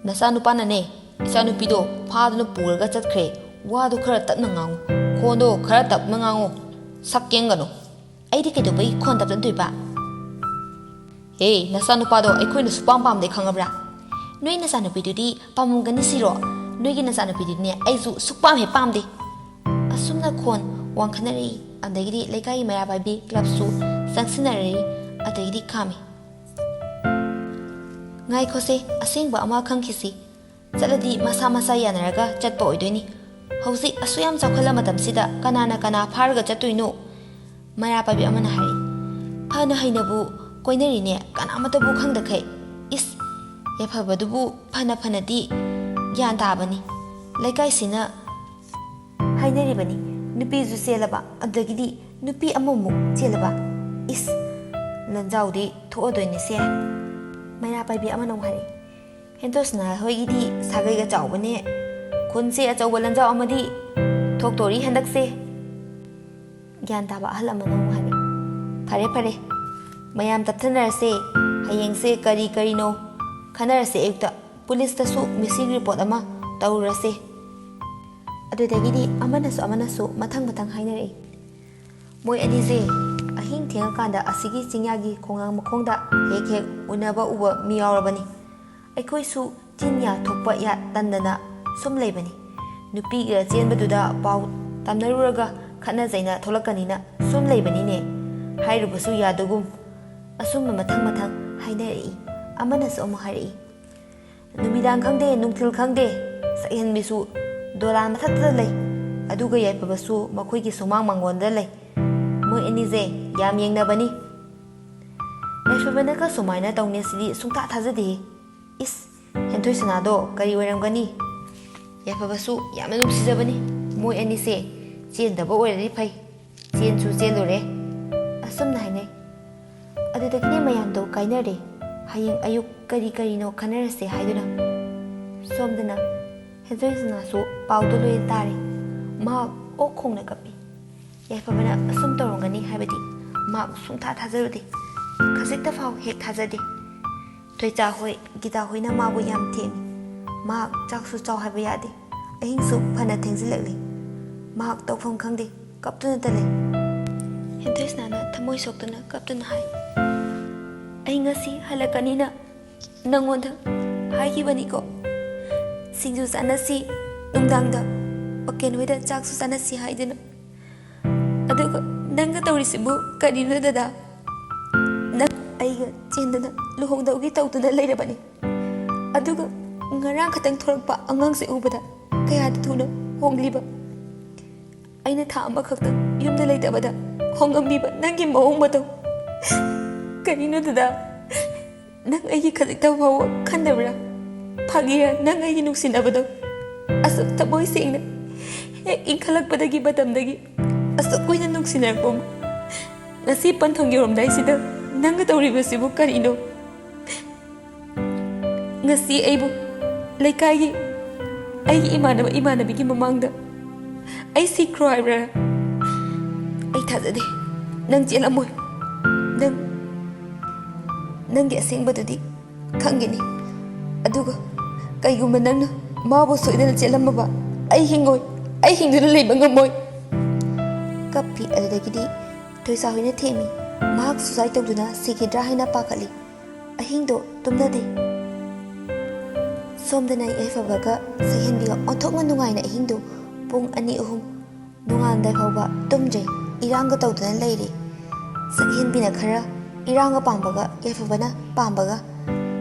"ꯅꯆꯥꯅꯨꯄꯥꯅꯅꯦ ꯏꯆꯥꯅꯨꯄꯤꯗꯣ ꯐꯥꯗꯨꯅ ꯄꯨꯔꯒ ꯆꯠꯈ꯭ꯔꯦ꯫ ꯋꯥꯗꯣ ꯈꯔ ꯇꯞꯅ ꯉꯥꯡꯉꯨ, ꯈꯣꯟꯗꯣ ꯈꯔ ꯇꯞꯅ ꯉꯥꯡꯉꯨ, ꯁꯛ ꯀꯦꯡꯒꯅꯨ꯫ ꯑꯩꯗꯤ ꯀꯩꯗꯧꯕꯩ ꯈꯣꯟ ꯇꯞꯇꯗꯣꯏꯕ?" "ꯍꯦ, ꯅꯆꯥꯅꯨꯄꯥꯗꯣ ꯑꯩꯈꯣꯏꯅ ꯁꯨꯄꯥꯝ ꯄꯥꯝꯗꯦ, ꯈꯪꯉꯕ꯭ꯔꯥ? ꯅꯣꯏ ꯅꯆꯥꯅꯨꯄꯤꯗꯨꯗꯤ ꯄꯥꯝꯃꯝꯒꯅꯤ ꯁꯤꯔꯣ? ꯅꯣꯏꯒꯤ ꯅꯆꯥꯅꯨꯄꯤꯗꯨꯗꯤꯅꯦ ꯑꯩꯁꯨ ꯁꯨꯛꯄꯥꯝ ꯍꯦꯛ ꯄꯥꯝꯗꯦ꯫" ꯑꯁꯨꯝꯅ ꯈꯣꯟ ꯋꯥꯡꯈꯠꯅꯔꯛꯏ꯫ ꯑꯗꯒꯤꯗꯤ ꯂꯩꯀꯥꯏꯒꯤ ꯃꯩꯔꯥ ꯄꯥꯏꯕꯤ ꯀ꯭ꯂꯕꯁꯨ ꯆꯪꯁꯤꯟꯅꯔꯛꯏ꯫ ꯑꯗꯒꯤꯗꯤ ꯈꯥꯝꯃꯤ꯫ "ꯉꯥꯏꯈꯣꯁꯦ, ꯑꯁꯦꯡꯕ ꯑꯃ ꯈꯪꯈꯤꯁꯤ꯫ ꯆꯠꯂꯗꯤ ꯃꯁꯥ ꯃꯁꯥ ꯌꯥꯅꯔꯒ ꯆꯠꯄ ꯑꯣꯏꯗꯣꯏꯅꯤ꯫ ꯍꯧꯖꯤꯛ ꯑꯁꯨꯛ ꯌꯥꯝ ꯆꯥꯎꯈꯠꯂ ꯃꯇꯝꯁꯤꯗ ꯀꯅꯥꯅ ꯀꯅꯥ ꯐꯥꯔꯒ ꯆꯠꯇꯣꯏꯅꯣ?" ꯃꯩꯔꯥ ꯄꯥꯏꯕꯤ ꯑꯃꯅ ꯍꯥꯏꯔꯤ꯫ "ꯐꯅ ꯍꯩꯅꯕꯨ ꯀꯣꯏꯅꯔꯤꯅꯦ, ꯀꯅꯥꯃꯠꯇꯕꯨ ꯈꯪꯗꯈꯩ꯫ ꯏꯁ, ꯌꯥꯏꯐꯕꯗꯨꯕꯨ ꯐꯅ ꯐꯅꯗꯤ ꯒ꯭ꯌꯥꯟ ꯇꯥꯕꯅꯤ꯫ ꯂꯩꯀꯥꯏꯁꯤꯅ ꯍꯥꯏꯅꯔꯤꯕꯅꯤ, ꯅꯨꯄꯤꯁꯨ ꯆꯦꯜꯂꯕ, ꯑꯗꯒꯤꯗꯤ ꯅꯨꯄꯤ ꯑꯃꯃꯨꯛ ꯆꯦꯜꯂꯕ꯫ ꯏꯁ, ꯂꯟꯖꯥꯎꯗꯤ ꯊꯣꯛꯑꯗꯣꯏꯅꯦꯁꯦ꯫" ꯃꯩꯔꯥ ꯄꯥꯏꯕꯤ ꯑꯃꯅ ꯑꯃꯨꯛ ꯍꯥꯏꯔꯛꯏ꯫ "ꯍꯦꯟꯇꯣꯁꯅꯥ ꯍꯣꯏꯒꯤꯗꯤ ꯁꯥꯒꯩꯒ ꯆꯥꯎꯕꯅꯦ꯫ ꯈꯨꯟꯁꯦ ꯑꯆꯧꯕ ꯂꯟꯖꯥꯎ ꯑꯃꯗꯤ ꯊꯣꯛꯇꯣꯔꯤ ꯍꯟꯗꯛꯁꯦ꯫" ꯒ꯭ꯌꯥꯟ ꯇꯥꯕ ꯑꯍꯜ ꯑꯃꯅ ꯑꯃꯨꯛ ꯍꯥꯏꯔꯛꯏ꯫ "ꯐꯔꯦ, ꯐꯔꯦ, ꯃꯌꯥꯝ ꯇꯞꯊꯅꯔꯁꯦ꯫ ꯍꯌꯦꯡꯁꯦ ꯀꯔꯤ ꯀꯔꯤꯅꯣ ꯈꯟꯅꯔꯁꯦ ꯑꯌꯨꯛꯇ꯫ ꯄꯨꯂꯤꯁꯇꯁꯨ ꯃꯤꯁꯤꯡ ꯔꯤꯄꯣꯔꯠ ꯑꯃ ꯇꯧꯔꯨꯔꯁꯦ꯫" ꯑꯗꯨꯗꯒꯤꯗꯤ ꯑꯃꯅꯁꯨ ꯑꯃꯅꯁꯨ ꯃꯊꯪ ꯃꯊꯪ ꯍꯥꯏꯅꯔꯛꯏ꯫ ꯃꯣꯏ ꯑꯅꯤꯁꯦ ꯑꯍꯤꯡ ꯊꯦꯡꯉꯀꯥꯟꯗ ꯑꯁꯤꯒꯤ ꯆꯤꯡꯌꯥꯒꯤ ꯈꯣꯡꯅꯥꯡ ꯃꯈꯣꯡꯗ ꯍꯦꯛ ꯍꯦꯛ ꯎꯅꯕ ꯎꯕ ꯃꯤ ꯌꯥꯎꯔꯕꯅꯤ꯫ ꯑꯩꯈꯣꯏꯁꯨ ꯆꯤꯟ ꯌꯥ ꯊꯣꯛꯄ ꯌꯥ ꯇꯟꯗꯅ ꯁꯨꯝ ꯂꯩꯕꯅꯤ꯫ ꯅꯨꯄꯤꯒ ꯆꯦꯟꯕꯗꯨꯗ ꯄꯥꯎ ꯇꯝꯅꯔꯨꯔꯒ ꯈꯠꯅ ꯆꯩꯅ ꯊꯣꯛꯂꯛꯀꯅꯤꯅ ꯁꯨꯝ ꯂꯩꯕꯅꯤꯅꯦ꯫ ꯍꯥꯏꯔꯨꯕꯁꯨ ꯌꯥꯗꯒꯨꯝ꯫ ꯑꯁꯨꯝꯅ ꯃꯊꯪ ꯃꯊꯪ ꯍꯥꯏꯅꯔꯛꯏ꯫ ꯑꯃꯅꯁꯨ ꯑꯃꯨꯛ ꯍꯥꯏꯔꯛꯏ꯫ ꯅꯨꯃꯤꯗꯥꯡ ꯈꯪꯗꯦ, ꯅꯨꯡꯊꯤꯜ ꯈꯪꯗꯦ, ꯁꯛꯍꯦꯟꯕꯤꯁꯨ ꯗꯣꯂꯥꯟ ꯃꯊꯛꯇ ꯂꯩ, ꯑꯗꯨꯒ ꯌꯥꯏꯐꯕꯁꯨ ꯃꯈꯣꯏꯒꯤ ꯁꯨꯃꯥꯡ ꯃꯥꯡꯒꯣꯟꯗ ꯂꯩ꯫ ꯃꯣꯏ ꯑꯅꯤꯁꯦ ꯌꯥꯝ ꯌꯦꯡꯅꯕꯅꯤ꯫ ꯌꯥꯏꯐꯕꯅꯒ ꯁꯨꯃꯥꯏꯅ ꯇꯧꯅꯦ ꯁꯤꯗꯤ ꯁꯨꯡꯊꯥ ꯊꯥꯖꯗꯦꯍꯦ꯫ ꯏꯁ, ꯍꯦꯟꯊꯣꯏ ꯁꯅꯥꯗꯣ ꯀꯔꯤ ꯑꯣꯏꯔꯝꯒꯅꯤ? ꯌꯥꯏꯐꯕꯁꯨ ꯌꯥꯝꯅ ꯅꯨꯡꯁꯤꯖꯕꯅꯤ꯫ ꯃꯣꯏ ꯑꯅꯤꯁꯦ ꯆꯦꯟꯗꯕ ꯑꯣꯏꯔꯗꯤ ꯐꯩ꯫ ꯆꯦꯟꯁꯨ ꯆꯦꯜꯂꯨꯔꯦ꯫ ꯑꯁꯨꯝꯅ ꯍꯥꯏꯅꯩ꯫ ꯑꯗꯨꯗꯒꯤꯗꯤ ꯃꯌꯥꯝꯗꯣ ꯀꯥꯏꯅꯔꯦ꯫ ꯍꯌꯦꯡ ꯑꯌꯨꯛ ꯀꯔꯤ ꯀꯔꯤꯅꯣ ꯈꯟꯅꯔꯁꯦ ꯍꯥꯏꯗꯨꯅ꯫ ꯁꯣꯝꯗꯅ ꯍꯦꯟꯊꯣꯏ ꯁꯅꯥꯁꯨ ꯄꯥꯎꯗꯣ ꯂꯣꯏꯅ ꯇꯥꯔꯦ꯫ ꯃꯍꯥꯛ ꯑꯣꯛ ꯈꯣꯡꯅ ꯀꯞꯄꯤ꯫ ꯌꯥꯏꯐꯕꯅ ꯑꯁꯨꯝ ꯇꯧꯔꯝꯒꯅꯤ ꯍꯥꯏꯕꯗꯤ ꯃꯍꯥꯛ ꯁꯨꯡꯊꯥ ꯊꯥꯖꯔꯨꯗꯦ꯫ ꯈꯖꯤꯛꯇ ꯐꯥꯎ ꯍꯦꯛ ꯊꯥꯖꯗꯦ꯫ ꯊꯣꯏꯆꯥ ꯍꯣꯏ, ꯒꯤꯇꯥ ꯍꯣꯏꯅ ꯃꯥꯕꯨ ꯌꯥꯝ ꯊꯦꯝꯃꯤ꯫ ꯃꯍꯥꯛ ꯆꯥꯛꯁꯨ ꯆꯥꯎ ꯍꯥꯏꯕ ꯌꯥꯗꯦ꯫ ꯑꯍꯤꯡꯁꯨ ꯐꯅ ꯊꯦꯡꯖꯤꯜꯂꯛꯂꯤ꯫ ꯃꯍꯥꯛ ꯇꯧꯐꯝ ꯈꯪꯗꯦ, ꯀꯞꯇꯨꯅꯇ ꯂꯩ꯫ ꯍꯦꯟꯊꯣꯏꯁꯅꯥꯅ ꯊꯃꯣꯏ ꯁꯣꯛꯇꯨꯅ ꯀꯞꯇꯨꯅ ꯍꯥꯏ, "ꯑꯩ ꯉꯁꯤ ꯍꯜꯂꯛꯀꯅꯤꯅ ꯅꯪꯉꯣꯟꯗ ꯍꯥꯏꯈꯤꯕꯅꯤꯀꯣ꯫ ꯁꯤꯡꯖꯨ ꯆꯥꯅꯁꯤ, ꯅꯨꯡꯗꯥꯡꯗ ꯄꯀꯦꯟ ꯍꯣꯏꯗ ꯆꯥꯛꯁꯨ ꯆꯥꯅꯁꯤ ꯍꯥꯏꯗꯨꯅ꯫ ꯑꯗꯨꯒ ꯅꯪꯒ ꯇꯧꯔꯤꯁꯤꯕꯨ ꯀꯔꯤꯅꯣ ꯗꯗꯥ? ꯅꯪ ꯑꯩꯒ ꯆꯦꯟꯗꯅ ꯂꯨꯍꯣꯡꯗꯧꯒꯤ ꯇꯧꯗꯨꯅ ꯂꯩꯔꯕꯅꯤ꯫ ꯑꯗꯨꯒ ꯉꯔꯥꯡ ꯈꯛꯇꯪ ꯊꯣꯔꯛꯄ ꯑꯉꯥꯡꯁꯦ ꯎꯕꯗ ꯀꯌꯥꯗ ꯊꯨꯅ ꯍꯣꯡꯂꯤꯕ꯫ ꯑꯩꯅ ꯊꯥ ꯑꯃꯈꯛꯇꯪ ꯌꯨꯝꯗ ꯂꯩꯇꯕꯗ ꯍꯣꯡꯉꯝꯕꯤꯕ ꯅꯪꯒꯤ ꯃꯑꯣꯡ ꯃꯇꯧ꯫ ꯀꯔꯤꯅꯣ ꯗꯗꯥ? ꯅꯪ ꯑꯩꯒꯤ ꯈꯖꯤꯛꯇ ꯐꯥꯎꯕ ꯈꯟꯗꯕ꯭ꯔꯥ? ꯐꯥꯒꯤꯔꯥ ꯅꯪ ꯑꯩꯒꯤ ꯅꯨꯡꯁꯤꯅꯕꯗꯣ? ꯑꯁꯨꯛ ꯊꯃꯣꯏ ꯁꯦꯡꯅ ꯍꯦꯛ ꯏꯟꯈꯠꯂꯛꯄꯗꯒꯤ ꯃꯇꯝꯗꯒꯤ ꯑꯁꯨꯛ ꯀꯨꯏꯅ ꯅꯨꯡꯁꯤꯅꯔꯛꯄ ꯉꯁꯤ ꯄꯟꯊꯨꯡ ꯌꯧꯔꯝꯗꯥꯏꯁꯤꯗ ꯅꯪꯒ ꯇꯧꯔꯤꯕꯁꯤꯕꯨ ꯀꯔꯤꯅꯣ? ꯉꯁꯤ ꯑꯩꯕꯨ ꯂꯩꯀꯥꯏꯒꯤ ꯑꯩꯒꯤ ꯏꯃꯥꯟꯅꯕ ꯏꯃꯥꯟꯅꯕꯤꯒꯤ ꯃꯃꯥꯡꯗ ꯑꯩ ꯁꯤꯈ꯭ꯔꯣ ꯍꯥꯏꯕ꯭ꯔꯥ? ꯑꯩ ꯊꯥꯖꯗꯦ꯫ ꯅꯪ ꯆꯦꯜꯂꯝꯃꯣꯏ꯫ ꯅꯪ, ꯅꯪꯒꯤ ꯑꯁꯦꯡꯕꯗꯨꯗꯤ ꯈꯪꯒꯅꯤ꯫ ꯑꯗꯨꯒ ꯀꯩꯒꯨꯝꯕ ꯅꯪꯅ ꯃꯥꯕꯨ ꯁꯣꯏꯗꯅ ꯆꯦꯜꯂꯝꯃꯕ, ꯑꯩ ꯍꯤꯡꯉꯣꯏ꯫ ꯑꯩ ꯍꯤꯡꯗꯨꯅ ꯂꯩꯕ ꯉꯝꯃꯣꯏ꯫ ꯀꯞꯄꯤ꯫ ꯑꯗꯨꯗꯒꯤꯗꯤ ꯊꯣꯏꯁꯥ ꯍꯣꯏꯅ ꯊꯦꯝꯃꯤ꯫ ꯃꯍꯥꯛ suicide ꯇꯧꯗꯨꯅ ꯁꯤꯈꯤꯗ꯭ꯔꯥ ꯍꯥꯏꯅ ꯄꯥꯈꯠꯂꯤ꯫ ꯑꯍꯤꯡꯗꯣ ꯇꯨꯝꯅꯗꯦ꯫ ꯁꯣꯝꯗꯅ ꯌꯥꯏꯐꯕꯒ ꯁꯛꯍꯦꯟꯕꯤꯒ ꯑꯣꯟꯊꯣꯛꯅ ꯅꯨꯡꯉꯥꯏꯅ ꯑꯍꯤꯡꯗꯣ ꯄꯨꯡ ꯑꯅꯤ ꯑꯍꯨꯝ ꯅꯣꯡꯉꯥꯟꯗꯥꯏ ꯐꯥꯎꯕ ꯇꯨꯝꯗ꯭ꯔꯦ꯫ ꯏꯔꯥꯡꯒ ꯇꯧꯗꯨꯅ ꯂꯩꯔꯦ꯫ ꯁꯛꯍꯦꯟꯕꯤꯅ ꯈꯔ, ꯏꯔꯥꯡꯒ ꯄꯥꯝꯕꯒ ꯌꯥꯏꯐꯕꯅ ꯄꯥꯝꯕꯒ,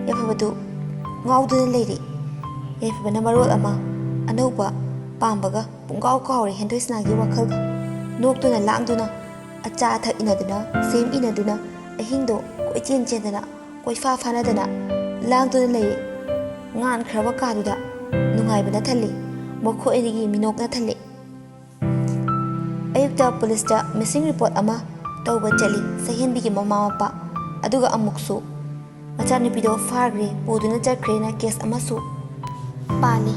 ꯌꯥꯏꯐꯕꯗꯨ ꯉꯥꯎꯗꯨꯅ ꯂꯩꯔꯦ꯫ ꯌꯥꯏꯐꯕꯅ ꯃꯔꯣꯜ ꯑꯃ ꯑꯅꯧꯕ ꯄꯥꯝꯕꯒ ꯄꯨꯡꯀꯥꯎ ꯀꯥꯎꯔꯦ ꯍꯦꯟꯊꯣꯏꯁꯅꯥꯒꯤ ꯋꯥꯈꯜꯒ꯫ ꯅꯣꯛꯇꯨꯅ ꯂꯥꯡꯗꯨꯅ, ꯑꯆꯥ ꯑꯊꯛ ꯏꯟꯅꯗꯨꯅ, ꯁꯦꯝ ꯏꯟꯅꯗꯨꯅ, ꯑꯍꯤꯡꯗꯣ ꯀꯣꯏꯆꯦꯟ ꯆꯦꯟꯗꯅ, ꯀꯣꯏꯐꯥ ꯐꯥꯅꯗꯅ ꯂꯥꯡꯗꯨꯅ ꯂꯩꯔꯦ꯫ ꯉꯥꯟꯈ꯭ꯔꯕ ꯀꯥꯗꯨꯗ ꯅꯨꯡꯉꯥꯏꯕꯅ ꯊꯜꯂꯤ꯫ ꯃꯈꯣꯏ ꯑꯅꯤꯒꯤ ꯃꯤꯅꯣꯛꯅ ꯊꯜꯂꯤ꯫ ꯑꯌꯨꯛꯇ ꯄꯨꯂꯤꯁꯇ missing report ꯑꯃ ꯇꯧꯕ ꯆꯠꯂꯤ ꯁꯛꯍꯦꯟꯕꯤꯒꯤ ꯃꯃꯥ ꯃꯄꯥ꯫ ꯑꯗꯨꯒ ꯑꯃꯨꯛꯁꯨ ꯃꯆꯥꯅꯨꯄꯤꯗꯣ ꯐꯥꯈ꯭ꯔꯦ, ꯄꯨꯗꯨꯅ ꯆꯠꯈ꯭ꯔꯦꯅ case ꯑꯃꯁꯨ ꯄꯥꯜꯂꯤ꯫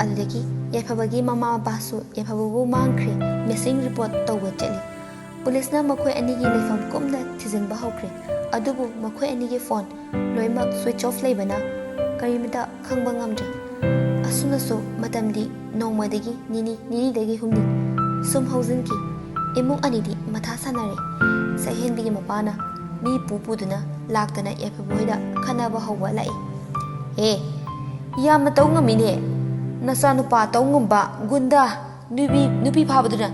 ꯑꯗꯨꯗꯒꯤ ꯌꯥꯏꯐꯕꯒꯤ ꯃꯃꯥ ꯃꯄꯥꯁꯨ ꯌꯥꯏꯐꯕꯕꯨ ꯃꯥꯡꯈ꯭ꯔꯦ, ꯃꯤꯁꯤꯡ ꯔꯤꯄꯣꯔꯠ ꯇꯧꯕ ꯆꯠꯂꯤ꯫ ꯄꯨꯂꯤꯁꯅ ꯃꯈꯣꯏ ꯑꯅꯤꯒꯤ ꯂꯩꯐꯝ ꯀꯨꯞꯅ ꯊꯤꯖꯤꯟꯕ ꯍꯧꯈ꯭ꯔꯦ, ꯑꯗꯨꯕꯨ ꯃꯈꯣꯏ ꯑꯅꯤꯒꯤ ꯐꯣꯟ ꯂꯣꯏꯅꯃꯛ ꯁ꯭ꯋꯤꯆ ꯑꯣꯐ ꯂꯩꯕꯅ ꯀꯔꯤꯃꯇ ꯈꯪꯕ ꯉꯝꯗ꯭ꯔꯦ꯫ ꯑꯁꯨꯝꯅꯁꯨ ꯃꯇꯝꯗꯤ ꯅꯣꯡꯃꯗꯒꯤ ꯅꯤꯅꯤ, ꯅꯤꯅꯤꯗꯒꯤ ꯍꯨꯝꯅꯤ ꯁꯨꯝ ꯍꯧꯖꯤꯟꯈꯤ꯫ ꯏꯃꯨꯡ ꯑꯅꯤꯗꯤ ꯃꯊꯥ ꯁꯥꯟꯅꯔꯦ꯫ ꯁꯛꯍꯦꯟꯕꯤꯒꯤ ꯃꯄꯥꯅ ꯃꯤ ꯄꯨ ꯄꯨꯗꯨꯅ ꯂꯥꯛꯇꯅ ꯌꯥꯏꯐꯕ ꯍꯣꯏꯗ ꯈꯠꯅꯕ ꯍꯧꯕ ꯂꯥꯛꯏ꯫ "ꯑꯦ, ꯌꯥꯝꯅ ꯇꯧ ꯉꯝꯃꯤꯅꯦ, ꯅꯆꯥꯅꯨꯄꯥ ꯇꯧ ꯉꯝꯕ ꯒꯨꯟꯗꯥ ꯅꯨꯄꯤ, ꯅꯨꯄꯤ ꯐꯥꯕꯗꯨꯅ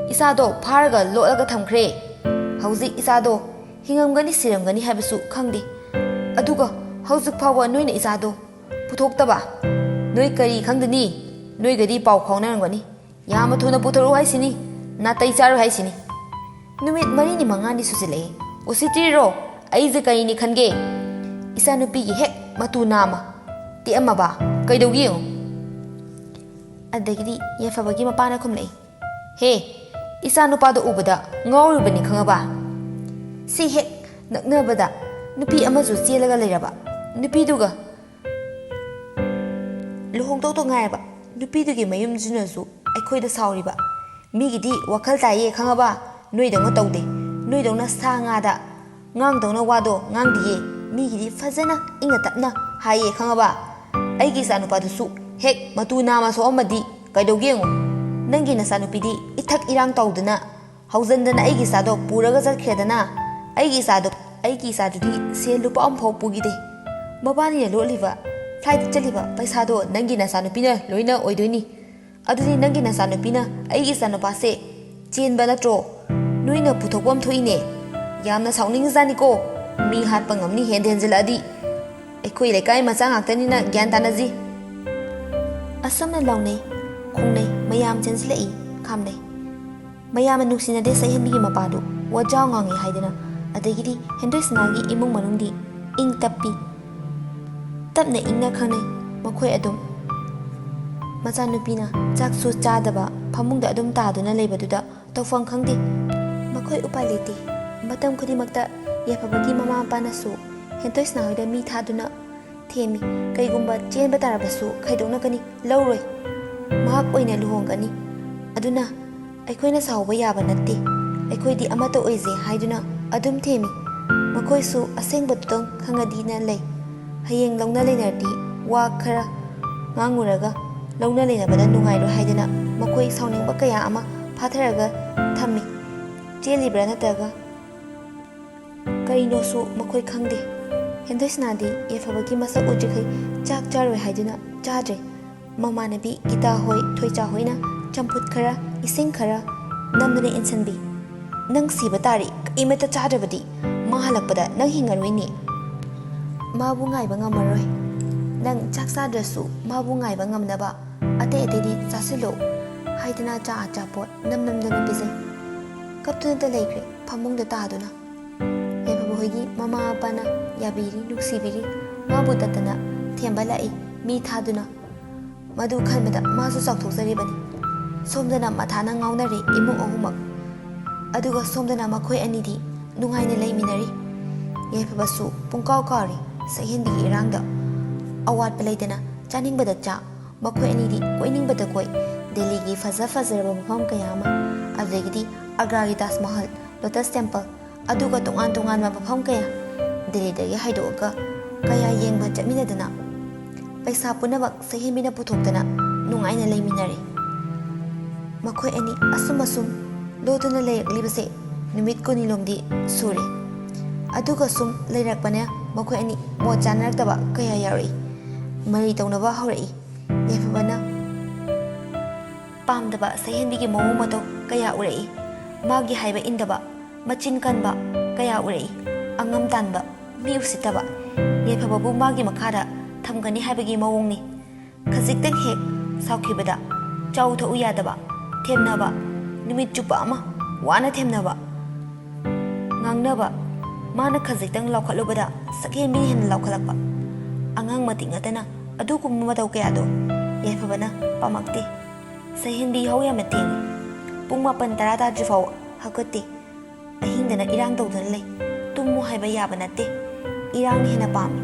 ꯏꯆꯥꯗꯣ ꯐꯥꯔꯒ ꯂꯣꯠꯂꯒ ꯊꯝꯈ꯭ꯔꯦ꯫ ꯍꯧꯖꯤꯛ ꯏꯆꯥꯗꯣ ꯍꯤꯡꯉꯝꯒꯅꯤ ꯁꯤꯔꯝꯒꯅꯤ ꯍꯥꯏꯕꯁꯨ ꯈꯪꯗꯦ꯫ ꯑꯗꯨꯒ ꯍꯧꯖꯤꯛ ꯐꯥꯎꯕ ꯅꯣꯏꯅ ꯏꯆꯥꯗꯣ ꯄꯨꯊꯣꯛꯇꯕ? ꯅꯣꯏ ꯀꯔꯤ ꯈꯪꯗꯅꯤ? ꯅꯣꯏꯒꯗꯤ ꯄꯥꯎ ꯐꯥꯎꯅꯔꯝꯒꯅꯤ꯫ ꯌꯥꯝꯅ ꯊꯨꯅ ꯄꯨꯊꯣꯔꯛꯎ ꯍꯥꯏꯁꯤꯅꯤ, ꯅꯥꯇꯩ ꯆꯥꯔꯣꯏ ꯍꯥꯏꯁꯤꯅꯤ꯫ ꯅꯨꯃꯤꯠ ꯃꯔꯤꯅꯤ ꯃꯉꯥꯅꯤ ꯁꯨꯖꯤꯜꯂꯛꯑꯦ꯫ ꯎꯁꯤꯠꯇ꯭ꯔꯤꯔꯣ? ꯑꯩꯁꯦ ꯀꯔꯤꯅꯤ ꯈꯟꯒꯦ? ꯏꯆꯥꯅꯨꯄꯤꯒꯤ ꯍꯦꯛ ꯃꯇꯨ ꯅꯥꯝꯃ ꯇꯦꯛꯑꯝꯃꯕ ꯀꯩꯗꯧꯒꯦ ꯌꯦꯡꯉꯨ"꯫ ꯑꯗꯒꯤꯗꯤ ꯌꯥꯏꯐꯕꯒꯤ ꯃꯄꯥꯅ ꯈꯨꯝꯂꯛꯏ, "ꯍꯦ, ꯏꯆꯥ ꯅꯨꯄꯥꯗꯣ ꯎꯕꯗ ꯉꯥꯎꯔꯤꯕꯅꯤ ꯈꯪꯉꯕ? ꯁꯤ ꯍꯦꯛ ꯅꯛꯅꯕꯗ ꯅꯨꯄꯤ ꯑꯃꯁꯨ ꯆꯦꯜꯂꯒ ꯂꯩꯔꯕ, ꯅꯨꯄꯤꯗꯨꯒ ꯂꯨꯍꯣꯡꯗꯧꯗ ꯉꯥꯏꯔꯕ ꯅꯨꯄꯤꯗꯨꯒꯤ ꯃꯌꯨꯝꯁꯤꯅꯁꯨ ꯑꯩꯈꯣꯏꯗ ꯁꯥꯎꯔꯤꯕ꯫ ꯃꯤꯒꯤꯗꯤ ꯋꯥꯈꯜ ꯇꯥꯏꯌꯦ ꯈꯪꯉꯕ? ꯅꯣꯏꯗꯧꯅ ꯇꯧꯗꯦ꯫ ꯅꯣꯏꯗꯧꯅ ꯁꯥ ꯉꯥꯗ ꯉꯥꯡꯗꯧꯅ ꯋꯥꯗꯣ ꯉꯥꯡꯗꯤꯌꯦ꯫ ꯃꯤꯒꯤꯗꯤ ꯐꯖꯅ ꯏꯪꯅ ꯇꯞꯅ ꯍꯥꯏꯌꯦ ꯈꯪꯉꯕ? ꯑꯩꯒꯤ ꯏꯆꯥꯅꯨꯄꯥꯗꯨꯁꯨ ꯍꯦꯛ ꯃꯇꯨ ꯅꯥꯝꯃ ꯁꯣꯛꯑꯝꯃꯗꯤ ꯀꯩꯗꯧꯒꯦ ꯌꯦꯡꯉꯨ꯫ ꯅꯪꯒꯤ ꯅꯆꯥꯅꯨꯄꯤꯗꯤ ꯏꯊꯛ ꯏꯔꯥꯡ ꯇꯧꯗꯅ ꯍꯧꯖꯟꯗꯅ ꯑꯩꯒꯤ ꯏꯆꯥꯗꯣ ꯄꯨꯔꯒ ꯆꯠꯈ꯭ꯔꯦꯗꯅ꯫ ꯑꯩꯒꯤ ꯏꯆꯥꯗꯣ, ꯑꯩꯒꯤ ꯏꯆꯥꯗꯨꯗꯤ ꯁꯦꯜ ꯂꯨꯄꯥ ꯑꯃꯐꯥꯎ ꯄꯨꯈꯤꯗꯦ꯫ ꯃꯕꯥꯅꯤꯅ ꯂꯣꯠꯂꯤꯕ, ꯐ꯭ꯂꯥꯏꯠꯇ ꯆꯠꯂꯤꯕ ꯄꯩꯁꯥꯗꯣ ꯅꯪꯒꯤ ꯅꯆꯥꯅꯨꯄꯤꯅ ꯂꯣꯏꯅ ꯑꯣꯏꯗꯣꯏꯅꯤ꯫ ꯑꯗꯨꯗꯤ ꯅꯪꯒꯤ ꯅꯆꯥꯅꯨꯄꯤꯅ ꯑꯩꯒꯤ ꯏꯆꯥꯅꯨꯄꯥꯁꯦ ꯆꯦꯟꯕ ꯅꯠꯇ꯭ꯔꯣ? ꯅꯣꯏꯅ ꯄꯨꯊꯣꯛꯄ ꯑꯃ ꯊꯣꯛꯏꯅꯦ꯫ ꯌꯥꯝꯅ ꯁꯥꯎꯅꯤꯡꯖꯥꯅꯤꯀꯣ꯫ ꯃꯤ ꯍꯥꯠꯄ ꯉꯝꯅꯤ ꯍꯦꯟꯗ ꯍꯦꯟꯖꯤꯜꯂꯛꯑꯗꯤ꯫ ꯑꯩꯈꯣꯏ ꯂꯩꯀꯥꯏ ꯃꯆꯥ ꯉꯥꯛꯇꯅꯤꯅ ꯒ꯭ꯌꯥꯟ ꯇꯥꯅꯁꯤ꯫ ꯑꯁꯨꯝꯅ ꯂꯥꯎꯅꯩ, ꯈꯣꯡꯅꯩ, ꯃꯌꯥꯝ ꯆꯦꯟꯁꯤꯜꯂꯛꯏ, ꯈꯥꯝꯅꯩ꯫ ꯃꯌꯥꯝꯅ ꯅꯨꯡꯁꯤꯅꯗꯦ ꯁꯛꯍꯦꯟꯕꯤꯒꯤ ꯃꯄꯥꯗꯨ ꯋꯥꯖꯥꯎ ꯉꯥꯡꯉꯤ ꯍꯥꯏꯗꯅ꯫ ꯑꯗꯒꯤꯗꯤ ꯍꯦꯟꯗꯣꯏ ꯁꯅꯥꯒꯤ ꯏꯃꯨꯡ ꯃꯅꯨꯡꯗꯤ ꯏꯪ ꯇꯞꯄꯤ꯫ ꯇꯞꯅ ꯏꯪꯅ ꯈꯪꯅꯩ ꯃꯈꯣꯏ ꯑꯗꯨꯝ꯫ ꯃꯆꯥꯅꯨꯄꯤꯅ ꯆꯥꯛꯁꯨ ꯆꯥꯗꯕ ꯐꯃꯨꯡꯗ ꯑꯗꯨꯝ ꯇꯥꯗꯨꯅ ꯂꯩꯕꯗꯨꯗ ꯇꯧꯐꯝ ꯈꯪꯗꯦ꯫ ꯃꯈꯣꯏ ꯎꯄꯥꯏ ꯂꯩꯇꯦ꯫ ꯃꯇꯝ ꯈꯨꯗꯤꯡꯃꯛꯇ ꯌꯥꯏꯐꯕꯒꯤ ꯃꯃꯥ ꯃꯄꯥꯅꯁꯨ ꯍꯦꯟꯇꯣꯏ ꯁꯅꯥꯍꯣꯏꯗ ꯃꯤ ꯊꯥꯗꯨꯅ ꯊꯦꯝꯃꯤ꯫ ꯀꯩꯒꯨꯝꯕ ꯆꯦꯟꯕ ꯇꯥꯔꯕꯁꯨ ꯈꯥꯏꯗꯣꯛꯅꯒꯅꯤ, ꯂꯧꯔꯣꯏ꯫ ꯃꯍꯥꯛ ꯑꯣꯏꯅ ꯂꯨꯍꯣꯡꯒꯅꯤ꯫ ꯑꯗꯨꯅ ꯑꯩꯈꯣꯏꯅ ꯁꯥꯎꯕ ꯌꯥꯕ ꯅꯠꯇꯦ꯫ ꯑꯩꯈꯣꯏꯗꯤ ꯑꯃꯠꯇ ꯑꯣꯏꯖꯩ ꯍꯥꯏꯗꯨꯅ ꯑꯗꯨꯝ ꯊꯦꯝꯃꯤ꯫ ꯃꯈꯣꯏꯁꯨ ꯑꯁꯦꯡꯕꯗꯨꯇꯪ ꯈꯪꯉꯗꯤꯅ ꯂꯩ꯫ ꯍꯌꯦꯡ ꯂꯧꯅ ꯂꯩꯅꯔꯗꯤ ꯋꯥ ꯈꯔ ꯉꯥꯡꯉꯨꯔꯒ ꯂꯧꯅ ꯂꯩꯅꯕꯗ ꯅꯨꯡꯉꯥꯏꯔꯣꯏ ꯍꯥꯏꯗꯨꯅ ꯃꯈꯣꯏ ꯁꯥꯎꯅꯤꯡꯕ ꯀꯌꯥ ꯑꯃ ꯐꯥꯊꯔꯒ ꯊꯝꯃꯤ꯫ ꯆꯦꯜꯂꯤꯕ꯭ꯔꯥ ꯅꯠꯇ꯭ꯔꯒ ꯀꯔꯤꯅꯣꯁꯨ ꯃꯈꯣꯏ ꯈꯪꯗꯦ꯫ ꯍꯦꯟꯗꯣꯏꯁꯅꯥꯗꯤ ꯌꯥꯏꯐꯕꯒꯤ ꯃꯁꯛ ꯎꯗ꯭ꯔꯤꯈꯩ ꯆꯥꯛ ꯆꯥꯔꯣꯏ ꯍꯥꯏꯗꯨꯅ ꯆꯥꯗ꯭ꯔꯦ꯫ ꯃꯃꯥꯟꯅꯕꯤ ꯒꯤꯇꯥ ꯍꯣꯏ, ꯊꯣꯏꯆꯥ ꯍꯣꯏꯅ ꯆꯝꯐꯨꯠ ꯈꯔ, ꯏꯁꯤꯡ ꯈꯔ ꯅꯝꯗꯨꯅ ꯏꯟꯁꯤꯟꯕꯤ꯫ "ꯅꯪ ꯁꯤꯕ ꯇꯥꯔꯤ, ꯀꯩꯃꯠꯇ ꯆꯥꯗ꯭ꯔꯕꯗꯤ꯫ ꯃꯥ ꯍꯜꯂꯛꯄꯗ ꯅꯪ ꯍꯤꯡꯉꯔꯣꯏꯅꯦ꯫" "ꯃꯥꯕꯨ ꯉꯥꯏꯕ ꯉꯝꯃꯔꯣꯏ꯫ ꯅꯪ ꯆꯥꯛ ꯆꯥꯗ꯭ꯔꯁꯨ ꯃꯥꯕꯨ ꯉꯥꯏꯕ ꯉꯝꯅꯕ ꯑꯇꯩ ꯑꯇꯩꯗꯤ ꯆꯥꯁꯤꯜꯂꯣ" ꯍꯥꯏꯗꯅ ꯆꯥ ꯑꯆꯥꯄꯣꯠ ꯅꯝ ꯅꯝꯗꯨꯅ ꯄꯤꯖꯩ꯫ ꯀꯞꯇꯨꯅꯇ ꯂꯩꯈ꯭ꯔꯦ ꯐꯃꯨꯡꯗ ꯇꯥꯗꯨꯅ꯫ ꯌꯥꯏꯐꯕ ꯍꯣꯏꯒꯤ ꯃꯃꯥ ꯃꯄꯥꯅ ꯌꯥꯕꯤꯔꯤ, ꯅꯨꯡꯁꯤꯕꯤꯔꯤ꯫ ꯃꯥꯕꯨ ꯇꯠꯇꯅ ꯊꯦꯝꯕ ꯂꯥꯛꯏ, ꯃꯤ ꯊꯥꯗꯨꯅ꯫ ꯃꯗꯨ ꯈꯟꯕꯗ ꯃꯥꯁꯨ ꯆꯥꯎꯊꯣꯛꯆꯔꯤꯕꯅꯤ꯫ ꯁꯣꯝꯗꯅ ꯃꯊꯥꯅ ꯉꯥꯎꯅꯔꯤ ꯏꯃꯨꯡ ꯑꯍꯨꯝꯃꯛ꯫ ꯑꯗꯨꯒ ꯁꯣꯝꯗꯅ ꯃꯈꯣꯏ ꯑꯅꯤꯗꯤ ꯅꯨꯡꯉꯥꯏꯅ ꯂꯩꯃꯤꯟꯅꯔꯤ꯫ ꯌꯥꯏꯐꯕꯁꯨ ꯄꯨꯡꯀꯥꯎ ꯀꯥꯎꯔꯤ ꯁꯛꯍꯦꯟꯕꯤꯒꯤ ꯏꯔꯥꯡꯗ꯫ ꯑꯋꯥꯠꯄ ꯂꯩꯇꯅ ꯆꯥꯅꯤꯡꯕꯗ ꯆꯥ, ꯃꯈꯣꯏ ꯑꯅꯤꯗꯤ ꯀꯣꯏꯅꯤꯡꯕꯗ ꯀꯣꯏ꯫ ꯗꯦꯜꯂꯤꯒꯤ ꯐꯖ ꯐꯖꯔꯕ ꯃꯐꯝ ꯀꯌꯥ ꯑꯃ, ꯑꯗꯨꯗꯒꯤꯗꯤ ꯑꯒ꯭ꯔꯥꯒꯤ ꯇꯥꯖ ꯃꯍꯜ, ꯂꯣꯇꯁ ꯇꯦꯝꯄꯜ, ꯑꯗꯨꯒ ꯇꯣꯉꯥꯟ ꯇꯣꯉꯥꯟꯕ ꯃꯐꯝ ꯀꯌꯥ, ꯗꯦꯜꯂꯤꯗꯒꯤ ꯍꯥꯏꯗꯣꯛꯑꯒ ꯀꯌꯥ ꯌꯦꯡꯕ ꯆꯠꯃꯤꯟꯅꯗꯅ, ꯄꯩꯁꯥ ꯄꯨꯝꯅꯃꯛ ꯁꯛꯍꯦꯟꯕꯤꯅ ꯄꯨꯊꯣꯛꯇꯅ ꯅꯨꯡꯉꯥꯏꯅ ꯂꯩꯃꯤꯟꯅꯔꯦ꯫ ꯃꯈꯣꯏ ꯑꯅꯤ ꯑꯁꯨꯝ ꯑꯁꯨꯝ ꯂꯣꯠꯇꯨꯅ ꯂꯩꯔꯛꯂꯤꯕꯁꯦ ꯅꯨꯃꯤꯠ ꯀꯨꯟꯅꯤ ꯂꯣꯝꯗꯤ ꯁꯨꯔꯦ꯫ ꯑꯗꯨꯒ ꯁꯨꯝ ꯂꯩꯔꯛꯄꯅ ꯃꯈꯣꯏ ꯑꯅꯤ ꯃꯣꯠ ꯆꯥꯅꯔꯛꯇꯕ ꯀꯌꯥ ꯌꯥꯎꯔꯛꯏ꯫ ꯃꯔꯩ ꯇꯧꯅꯕ ꯍꯧꯔꯛꯏ꯫ ꯌꯥꯏꯐꯕꯅ ꯄꯥꯝꯗꯕ ꯁꯛꯍꯦꯟꯕꯤꯒꯤ ꯃꯑꯣꯡ ꯃꯇꯧ ꯀꯌꯥ ꯎꯔꯛꯏ꯫ ꯃꯥꯒꯤ ꯍꯥꯏꯕ ꯏꯟꯗꯕ, ꯃꯆꯤꯟ ꯀꯟꯕ ꯀꯌꯥ ꯎꯔꯛꯏ꯫ ꯑꯉꯝ ꯇꯥꯟꯕ, ꯃꯤ ꯎꯁꯤꯠꯇꯕ, ꯌꯥꯏꯐꯕꯕꯨ ꯃꯥꯒꯤ ꯃꯈꯥꯗ ꯊꯝꯒꯅꯤ ꯍꯥꯏꯕꯒꯤ ꯃꯑꯣꯡꯅꯤ꯫ ꯈꯖꯤꯛꯇꯪ ꯍꯦꯛ ꯁꯥꯎꯈꯤꯕꯗ ꯆꯥꯎ ꯊꯛꯎ ꯌꯥꯗꯕ, ꯊꯦꯝꯅꯕ, ꯅꯨꯃꯤꯠ ꯆꯨꯞꯄ ꯑꯃ ꯋꯥꯅ ꯊꯦꯝꯅꯕ, ꯉꯥꯡꯅꯕ, ꯃꯥꯅ ꯈꯖꯤꯛꯇꯪ ꯂꯥꯎꯈꯠꯂꯨꯕꯗ ꯁꯛꯍꯦꯟꯕꯤꯅ ꯍꯦꯟꯅ ꯂꯥꯎꯈꯠꯂꯛꯄ꯫ ꯑꯉꯥꯡ ꯃꯇꯤꯛ ꯅꯠꯇꯅ ꯑꯗꯨꯒꯨꯝꯕ ꯃꯇꯧ ꯀꯌꯥꯗꯣ ꯌꯥꯏꯐꯕꯅ ꯄꯥꯝꯃꯛꯇꯦ꯫ ꯁꯛꯍꯦꯟꯕꯤ ꯌꯥꯍꯧ ꯌꯥꯝꯅ ꯊꯦꯡꯏ꯫ ꯄꯨꯡ ꯃꯥꯄꯟ ꯇꯔꯥ ꯇꯥꯗ꯭ꯔꯤ ꯐꯥꯎ ꯍꯧꯒꯠꯇꯦ꯫ ꯑꯍꯤꯡꯗꯅ ꯏꯔꯥꯡ ꯇꯧꯗꯨꯅ ꯂꯩ꯫ ꯇꯨꯝꯃꯨ ꯍꯥꯏꯕ ꯌꯥꯕ ꯅꯠꯇꯦ꯫ ꯏꯔꯥꯡꯅ ꯍꯦꯟꯅ ꯄꯥꯝꯃꯤ꯫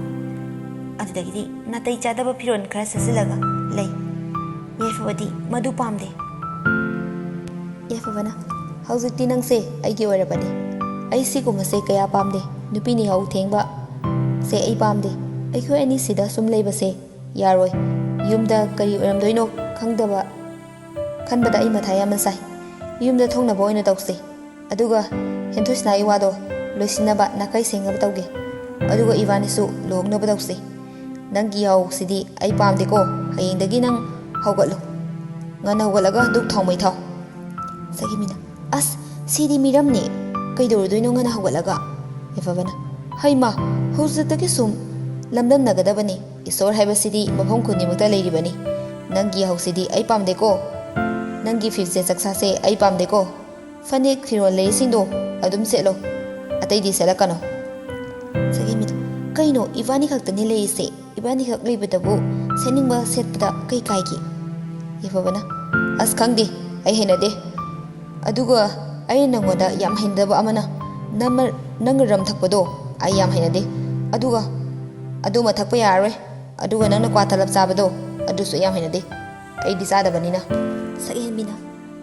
ꯑꯗꯨꯗꯒꯤꯗꯤ ꯅꯥꯇꯩ ꯆꯥꯗꯕ ꯐꯤꯔꯣꯜ ꯈꯔ ꯁꯦꯠꯆꯤꯜꯂꯒ ꯂꯩ꯫ ꯌꯥꯏꯐꯕꯗꯤ ꯃꯗꯨ ꯄꯥꯝꯗꯦ꯫ ꯌꯥꯏꯐꯕꯅ, "ꯍꯧꯖꯤꯛꯇꯤ ꯅꯪꯁꯦ ꯑꯩꯒꯤ ꯑꯣꯏꯔꯕꯅꯤ꯫ ꯑꯩ ꯁꯤꯒꯨꯝꯕꯁꯦ ꯀꯌꯥ ꯄꯥꯝꯗꯦ꯫ ꯅꯨꯄꯤꯅ ꯌꯥꯍꯧ ꯊꯦꯡꯕ ꯁꯦ ꯑꯩ ꯄꯥꯝꯗꯦ꯫ ꯑꯩꯈꯣꯏ ꯑꯅꯤ ꯁꯤꯗ ꯁꯨꯝ ꯂꯩꯕꯁꯦ ꯌꯥꯔꯣꯏ꯫ ꯌꯨꯝꯗ ꯀꯔꯤ ꯑꯣꯏꯔꯝꯗꯣꯏꯅꯣ ꯈꯪꯗꯕ ꯈꯟꯕꯗ ꯑꯩ ꯃꯊꯥ ꯌꯥꯝꯅ ꯁꯥꯏ꯫ ꯌꯨꯝꯗ ꯊꯣꯛꯅꯕ ꯑꯣꯏꯅ ꯇꯧꯁꯦ꯫ ꯑꯗꯨꯒ ꯍꯦꯟꯊꯣꯏꯁꯅꯥꯒꯤ ꯋꯥꯗꯣ ꯂꯣꯏꯁꯤꯟꯅꯕ ꯅꯥꯈꯩ ꯁꯦꯡꯅꯕ ꯇꯧꯒꯦ꯫ ꯑꯗꯨꯒ ꯏꯕꯥꯅꯤꯁꯨ ꯂꯨꯍꯣꯡꯅꯕ ꯇꯧꯁꯦ꯫ ꯅꯪꯒꯤ ꯌꯥꯍꯧꯁꯤꯗꯤ ꯑꯩ ꯄꯥꯝꯗꯦꯀꯣ꯫ ꯍꯌꯦꯡꯗꯒꯤ ꯅꯪ ꯍꯧꯒꯠꯂꯣ꯫ ꯉꯟꯅ ꯍꯧꯒꯠꯂꯒ ꯙꯨꯞ ꯊꯥꯎ ꯃꯩ ꯊꯥꯎ꯫" ꯁꯛꯍꯦꯟꯕꯤꯅ, "ꯑꯁ, ꯁꯤꯗꯤ ꯃꯤꯔꯝꯅꯦ꯫ ꯀꯩꯗꯧꯔꯨꯗꯣꯏꯅꯣ ꯉꯟꯅ ꯍꯧꯒꯠꯂꯒ?" ꯌꯥꯏꯐꯕꯅ, "ꯍꯩꯃꯥ, ꯍꯧꯖꯤꯛꯇꯒꯤ ꯁꯨꯝ ꯂꯝꯗꯝꯅꯒꯗꯕꯅꯤ꯫ ꯏꯁꯣꯔ ꯍꯥꯏꯕꯁꯤꯗꯤ ꯃꯐꯝ ꯈꯨꯗꯤꯡꯃꯛꯇ ꯂꯩꯔꯤꯕꯅꯤ꯫ ꯅꯪꯒꯤ ꯌꯥꯍꯧꯁꯤꯗꯤ ꯑꯩ ꯄꯥꯝꯗꯦꯀꯣ꯫ ꯅꯪꯒꯤ ꯐꯤꯖꯦꯠ ꯆꯛꯁꯥꯁꯦ ꯑꯩ ꯄꯥꯝꯗꯦꯀꯣ꯫ ꯐꯅꯦꯛ ꯐꯤꯔꯣꯜ ꯂꯩꯔꯤꯁꯤꯡꯗꯣ ꯑꯗꯨꯝ ꯁꯦꯠꯂꯣ꯫ ꯑꯇꯩꯗꯤ ꯁꯦꯠꯂꯛꯀꯅꯣ꯫" ꯁꯛꯍꯦꯟꯕꯤꯗ, "ꯀꯩꯅꯣ, ꯏꯕꯥꯅꯤ ꯈꯛꯇꯅꯤ ꯂꯩꯔꯤꯁꯦ꯫ ꯏꯕꯥꯅꯤꯈꯛ ꯂꯩꯕꯗꯕꯨ ꯁꯦꯠꯅꯤꯡꯕ ꯁꯦꯠꯄꯗ ꯀꯩ ꯀꯥꯏꯒꯦ?" ꯌꯥꯏꯐꯕꯅ, "ꯑꯁ, ꯈꯪꯗꯦ, ꯑꯩ ꯍꯩꯅꯗꯦ꯫ ꯑꯗꯨꯒ ꯑꯩꯅ ꯅꯪꯉꯣꯟꯗ ꯌꯥꯝ ꯍꯩꯅꯗꯕ ꯑꯃꯅ ꯅꯃ-, ꯅꯪꯅ ꯔꯝ ꯊꯛꯄꯗꯣ ꯑꯩ ꯌꯥꯝ ꯍꯩꯅꯗꯦ꯫ ꯑꯗꯨꯒ ꯑꯗꯨꯃ ꯊꯛꯄ ꯌꯥꯔꯔꯣꯏ꯫ ꯑꯗꯨꯒ ꯅꯪꯅ ꯀ꯭ꯋꯥ ꯇꯂꯞ ꯆꯥꯕꯗꯣ ꯑꯗꯨꯁꯨ ꯑꯩ ꯌꯥꯝ ꯍꯩꯅꯗꯦ꯫ ꯑꯩꯗꯤ ꯆꯥꯗꯕꯅꯤꯅ꯫" ꯁꯛꯍꯦꯟꯕꯤꯅ,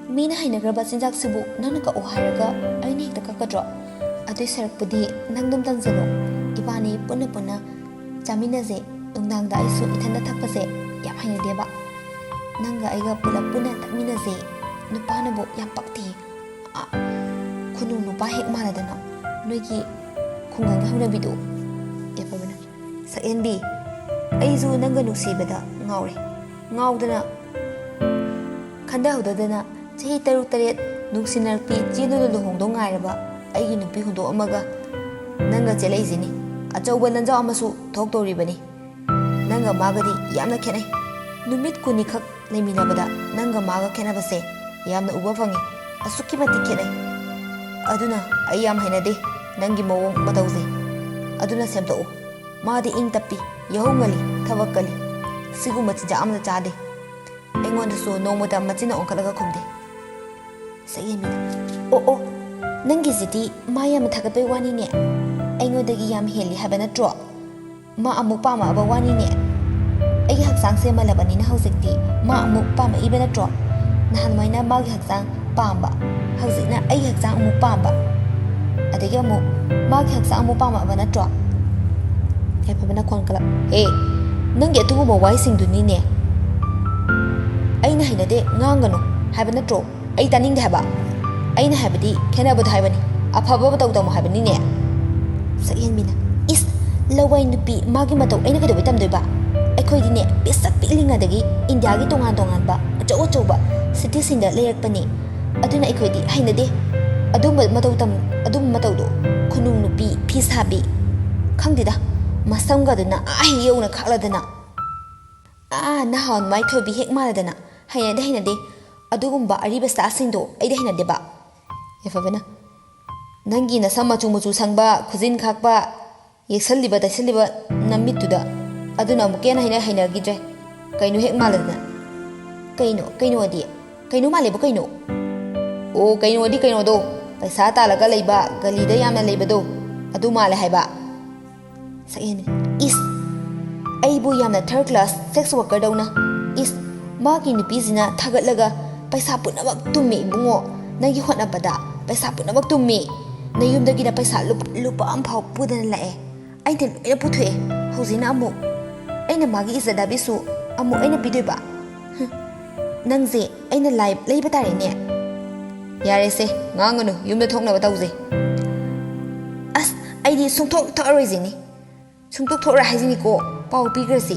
"ꯃꯤꯅ ꯍꯩꯅꯈ꯭ꯔꯕ ꯆꯤꯟꯖꯥꯛꯁꯤꯕꯨ ꯅꯪꯅ ꯀꯛꯎ ꯍꯥꯏꯔꯒ ꯑꯩꯅ ꯍꯦꯛꯇ ꯀꯛꯀꯗ꯭ꯔꯣ? ꯑꯗꯨꯏ ꯁꯔꯨꯛꯄꯨꯗꯤ ꯅꯪ ꯑꯗꯨꯝ ꯇꯝꯁꯤꯜꯂꯣ꯫ ꯏꯕꯥꯅꯤ ꯄꯨꯟꯅ ꯄꯨꯟꯅ ꯆꯥꯃꯤꯟꯅꯁꯦ꯫ ꯅꯨꯡꯗꯥꯡꯗ ꯑꯩꯁꯨ ꯏꯊꯟꯗ ꯊꯛꯄꯁꯦ ꯌꯥꯝ ꯍꯩꯅꯗꯦꯕ꯫ ꯅꯪꯒ ꯑꯩꯒ ꯄꯨꯂꯞ ꯄꯨꯟꯅ ꯊꯛꯃꯤꯟꯅꯁꯦ꯫ ꯅꯨꯄꯥꯅꯕꯨ ꯌꯥꯝ ꯄꯛꯇꯦ꯫ ꯑ, ꯈꯨꯅꯨ ꯅꯨꯄꯥ ꯍꯦꯛ ꯃꯥꯟꯅꯗꯅ ꯅꯣꯏꯒꯤ ꯈꯨꯡꯒꯪꯒꯤ ꯍꯧꯅꯕꯤꯗꯨ꯫" ꯌꯥꯏꯐꯕꯅ, "ꯁꯛꯍꯦꯟꯕꯤ, ꯑꯩꯁꯨ ꯅꯪꯒ ꯅꯨꯡꯁꯤꯕꯗ ꯉꯥꯎꯔꯦ꯫ ꯉꯥꯎꯗꯅ ꯈꯟꯊꯍꯧꯗꯗꯅ ꯆꯍꯤ ꯇꯔꯨꯛ ꯇꯔꯦꯠ ꯅꯨꯡꯁꯤꯅꯔꯛꯄꯤ ꯆꯦꯟꯗꯨꯅ ꯂꯨꯍꯣꯡꯗꯧ ꯉꯥꯏꯔꯕ ꯑꯩꯒꯤ ꯅꯨꯄꯤ ꯍꯨꯟꯗꯣꯛꯑꯝꯃꯒ ꯅꯪꯒ ꯆꯦꯜꯂꯛꯏꯁꯤꯅꯤ꯫ ꯑꯆꯧꯕ ꯂꯟꯖꯥꯎ ꯑꯃꯁꯨ ꯊꯣꯛꯇꯧꯔꯤꯕꯅꯤ꯫ ꯅꯪꯒ ꯃꯥꯒꯗꯤ ꯌꯥꯝꯅ ꯈꯦꯠꯅꯩ꯫ ꯅꯨꯃꯤꯠ ꯀꯨꯟꯅꯤꯈꯛ ꯂꯩꯃꯤꯟꯅꯕꯗ ꯅꯪꯒ ꯃꯥꯒ ꯈꯦꯠꯅꯕꯁꯦ ꯌꯥꯝꯅ ꯎꯕ ꯐꯪꯉꯤ꯫ ꯑꯁꯨꯛꯀꯤ ꯃꯇꯤꯛ ꯈꯦꯠꯅꯩ꯫ ꯑꯗꯨꯅ ꯑꯩ ꯌꯥꯝ ꯍꯩꯅꯗꯦ ꯅꯪꯒꯤ ꯃꯑꯣꯡ ꯃꯇꯧꯁꯦ꯫ ꯑꯗꯨꯅ ꯁꯦꯝꯗꯣꯛꯎ꯫ ꯃꯥꯗꯤ ꯏꯪ ꯇꯞꯄꯤ, ꯌꯥꯍꯧ ꯉꯜꯂꯤ, ꯊꯕꯛ ꯀꯜꯂꯤ꯫ ꯁꯤꯒꯨꯝꯕ ꯆꯤꯟꯖꯥꯛ ꯑꯃꯇ ꯆꯥꯗꯦ꯫ ꯑꯩꯉꯣꯟꯗꯁꯨ ꯅꯣꯡꯃꯇ ꯃꯆꯤꯟꯅ ꯑꯣꯟꯈꯠꯂꯒ ꯈꯨꯝꯗꯦ꯫" ꯁꯛꯍꯦꯟꯕꯤꯅ, "ꯑꯣ ꯑꯣ, ꯅꯪꯒꯤꯁꯤꯗꯤ ꯃꯥ ꯌꯥꯝꯅ ꯊꯥꯒꯠꯄꯩ ꯋꯥꯅꯤꯅꯦ꯫ ꯑꯩꯉꯣꯟꯗꯒꯤ ꯌꯥꯝ ꯍꯦꯜꯂꯤ ꯍꯥꯏꯕ ꯅꯠꯇ꯭ꯔꯣ? ꯃꯥ ꯑꯃꯨꯛ ꯄꯥꯝꯃꯛꯑꯕ ꯋꯥꯅꯤꯅꯦ꯫" ꯑꯩꯒꯤ ꯍꯛꯆꯥꯡ ꯁꯦꯝꯃꯜꯂꯕꯅꯤꯅ ꯍꯧꯖꯤꯛꯇꯤ ꯃꯥ ꯑꯃꯨꯛ ꯄꯥꯝꯃꯛꯏꯕ ꯅꯠꯇ꯭ꯔꯣ? ꯅꯍꯥꯟꯋꯥꯏꯅ ꯃꯥꯒꯤ ꯍꯛꯆꯥꯡ ꯄꯥꯝꯕ, ꯍꯧꯖꯤꯛꯅ ꯑꯩꯒꯤ ꯍꯛꯆꯥꯡ ꯑꯃꯨꯛ ꯄꯥꯝꯕ, ꯑꯗꯒꯤ ꯑꯃꯨꯛ ꯃꯥꯒꯤ ꯍꯛꯆꯥꯡ ꯑꯃꯨꯛ ꯄꯥꯝꯃꯛꯑꯕ ꯅꯠꯇ꯭ꯔꯣ? ꯌꯥꯏꯐꯕꯅ ꯈꯣꯟ ꯀꯜꯂꯛ, "ꯍꯦ, ꯅꯪꯒꯤ ꯑꯗꯨꯒꯨꯝꯕ ꯋꯥꯍꯩꯁꯤꯡꯗꯨꯅꯤꯅꯦ ꯑꯩꯅ ꯍꯩꯅꯗꯦ, ꯉꯥꯡꯒꯅꯨ ꯍꯥꯏꯕ ꯅꯠꯇ꯭ꯔꯣ? ꯑꯩ ꯇꯥꯅꯤꯡꯗꯦ ꯍꯥꯏꯕ꯫ ꯑꯩꯅ ꯍꯥꯏꯕꯗꯤ ꯈꯦꯠꯅꯕꯗꯣ ꯍꯥꯏꯕꯅꯤ, ꯑꯐꯕ ꯃꯇꯧ ꯇꯝꯃꯨ ꯍꯥꯏꯕꯅꯤꯅꯦ꯫" ꯁꯛꯍꯦꯟꯕꯤꯅ, "ꯏꯁ, ꯂꯋꯥꯏ ꯅꯨꯄꯤ, ꯃꯥꯒꯤ ꯃꯇꯧ ꯑꯩꯅ ꯀꯩꯗꯧꯕꯩ ꯇꯝꯗꯣꯏꯕ? ꯑꯩꯈꯣꯏꯗꯤꯅꯦ ꯄꯤꯁꯛ ꯄꯤꯛꯂꯤꯉꯩꯗꯒꯤ ꯏꯟꯗꯤꯌꯥꯒꯤ ꯇꯣꯉꯥꯟ ꯇꯣꯉꯥꯟꯕ ꯑꯆꯧ ꯑꯆꯧꯕ ꯁꯤꯇꯤꯁꯤꯡꯗ ꯂꯩꯔꯛꯄꯅꯤ꯫ ꯑꯗꯨꯅ ꯑꯩꯈꯣꯏꯗꯤ ꯍꯩꯅꯗꯦ ꯑꯗꯨꯝꯕ ꯃꯇꯧ ꯇꯝ-, ꯑꯗꯨꯝꯕ ꯃꯇꯧꯗꯣ꯫ ꯈꯨꯅꯨꯡ ꯅꯨꯄꯤ, ꯐꯤ ꯁꯥꯕꯤ, ꯈꯪꯗꯦꯗ, ꯃꯁꯝꯒꯗꯨꯅ ꯑꯥ ꯍꯦꯛ ꯌꯧꯅ ꯈꯥꯛꯂꯗꯅ, ꯑꯥ ꯅꯍꯥꯟ ꯃꯥꯏꯊꯣꯏꯕꯤ ꯍꯦꯛ ꯃꯥꯜꯂꯗꯅ꯫ ꯍꯩꯅꯗꯦ, ꯍꯩꯅꯗꯦ ꯑꯗꯨꯒꯨꯝꯕ ꯑꯔꯤꯕ ꯁꯇꯥꯁꯤꯡꯗꯣ ꯑꯩꯗꯤ ꯍꯩꯅꯗꯦꯕ꯫" ꯌꯥꯏꯐꯕꯅ, "ꯅꯪꯒꯤ ꯅꯁꯝ ꯃꯆꯨ ꯃꯆꯨ ꯁꯪꯕ, ꯈꯨꯖꯤꯟ ꯈꯥꯛꯄ, ꯌꯦꯛꯁꯜꯂꯤꯕ ꯇꯩꯁꯜꯂꯤꯕ ꯅꯃꯤꯠꯇꯨꯗ, ꯑꯗꯨꯅ ꯑꯃꯨꯛꯀ ꯍꯦꯟꯅ ꯍꯩꯅ-, ꯍꯩꯅꯈꯤꯗ꯭ꯔꯦ꯫ ꯀꯩꯅꯣ ꯍꯦꯛ ꯃꯥꯜꯂꯗꯅ꯫" "ꯀꯩꯅꯣ? ꯀꯩꯅꯣꯗꯤ? ꯀꯩꯅꯣ ꯃꯥꯜꯂꯦꯕꯨ ꯀꯩꯅꯣ?" "ꯑꯣ, ꯀꯩꯅꯣꯗꯤ ꯀꯩꯅꯣꯗꯣ, ꯄꯩꯁꯥ ꯇꯥꯜꯂꯒ ꯂꯩꯕ, ꯒꯂꯤꯗ ꯌꯥꯝꯅ ꯂꯩꯕꯗꯣ, ꯑꯗꯨ ꯃꯥꯜꯂꯦ ꯍꯥꯏꯕ꯫" ꯁꯛꯍꯦꯟꯕꯤ, "ꯏꯁ, ꯑꯩꯕꯨ ꯌꯥꯝꯅ third class sex worker ꯗꯧꯅ꯫ ꯏꯁ, ꯃꯥꯒꯤ ꯅꯨꯄꯤꯁꯤꯅ ꯊꯥꯒꯠꯂꯒ ꯄꯩꯁꯥ ꯄꯨꯝꯅꯃꯛ ꯇꯨꯝꯃꯤ ꯏꯕꯨꯡꯉꯣ, ꯅꯪꯒꯤ ꯍꯣꯠꯅꯕꯗ ꯄꯩꯁꯥ ꯄꯨꯝꯅꯃꯛ ꯇꯨꯝꯃꯤ꯫ ꯅꯌꯨꯝꯗꯒꯤꯅ ꯄꯩꯁꯥ ꯂꯨꯞ-, ꯂꯨꯄꯥ ꯑꯃꯐꯥꯎ ꯄꯨꯗꯅ ꯂꯥꯛꯑꯦ꯫ ꯑꯩꯅ ꯂꯣꯏꯅ ꯄꯨꯊꯣꯛꯑꯦ꯫ ꯍꯧꯖꯤꯛꯅ ꯑꯃꯨꯛ ꯑꯩꯅ ꯃꯥꯒꯤ ꯏꯖꯠ ꯍꯥꯏꯕꯤꯁꯨ ꯑꯃꯨꯛ ꯑꯩꯅ ꯄꯤꯗꯣꯏꯕ? ꯍꯨꯝ, ꯅꯪꯁꯦ ꯑꯩꯅ ꯂꯥꯏ ꯂꯩꯕ ꯇꯥꯔꯦꯅꯦ꯫" "ꯌꯥꯔꯦꯁꯦ, ꯉꯥꯡꯒꯅꯨ, ꯌꯨꯝꯗ ꯊꯣꯛꯅꯕ ꯇꯧꯁꯦ꯫" "ꯑꯁ, ꯑꯩꯗꯤ ꯁꯨꯡꯊꯣꯛ ꯊꯣꯛꯑꯔꯣꯏꯁꯤꯅꯤ꯫" "ꯁꯨꯡꯊꯣꯛ ꯊꯣꯛꯑꯔꯣꯏ ꯍꯥꯏꯁꯤꯅꯤꯀꯣ, ꯄꯥꯎ ꯄꯤꯈ꯭ꯔꯁꯤ꯫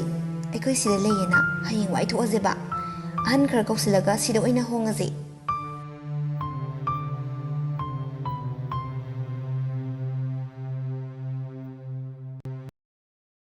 ꯑꯩꯈꯣꯏ ꯁꯤꯗ ꯂꯩꯌꯦꯅ ꯍꯌꯦꯡꯋꯥꯏ ꯊꯣꯛꯑꯁꯦꯕ꯫ ꯑꯍꯟ ꯈꯔ ꯀꯧꯁꯤꯜꯂꯒ ꯁꯤꯗ ꯑꯣꯏꯅ ꯍꯣꯡꯉꯁꯦ꯫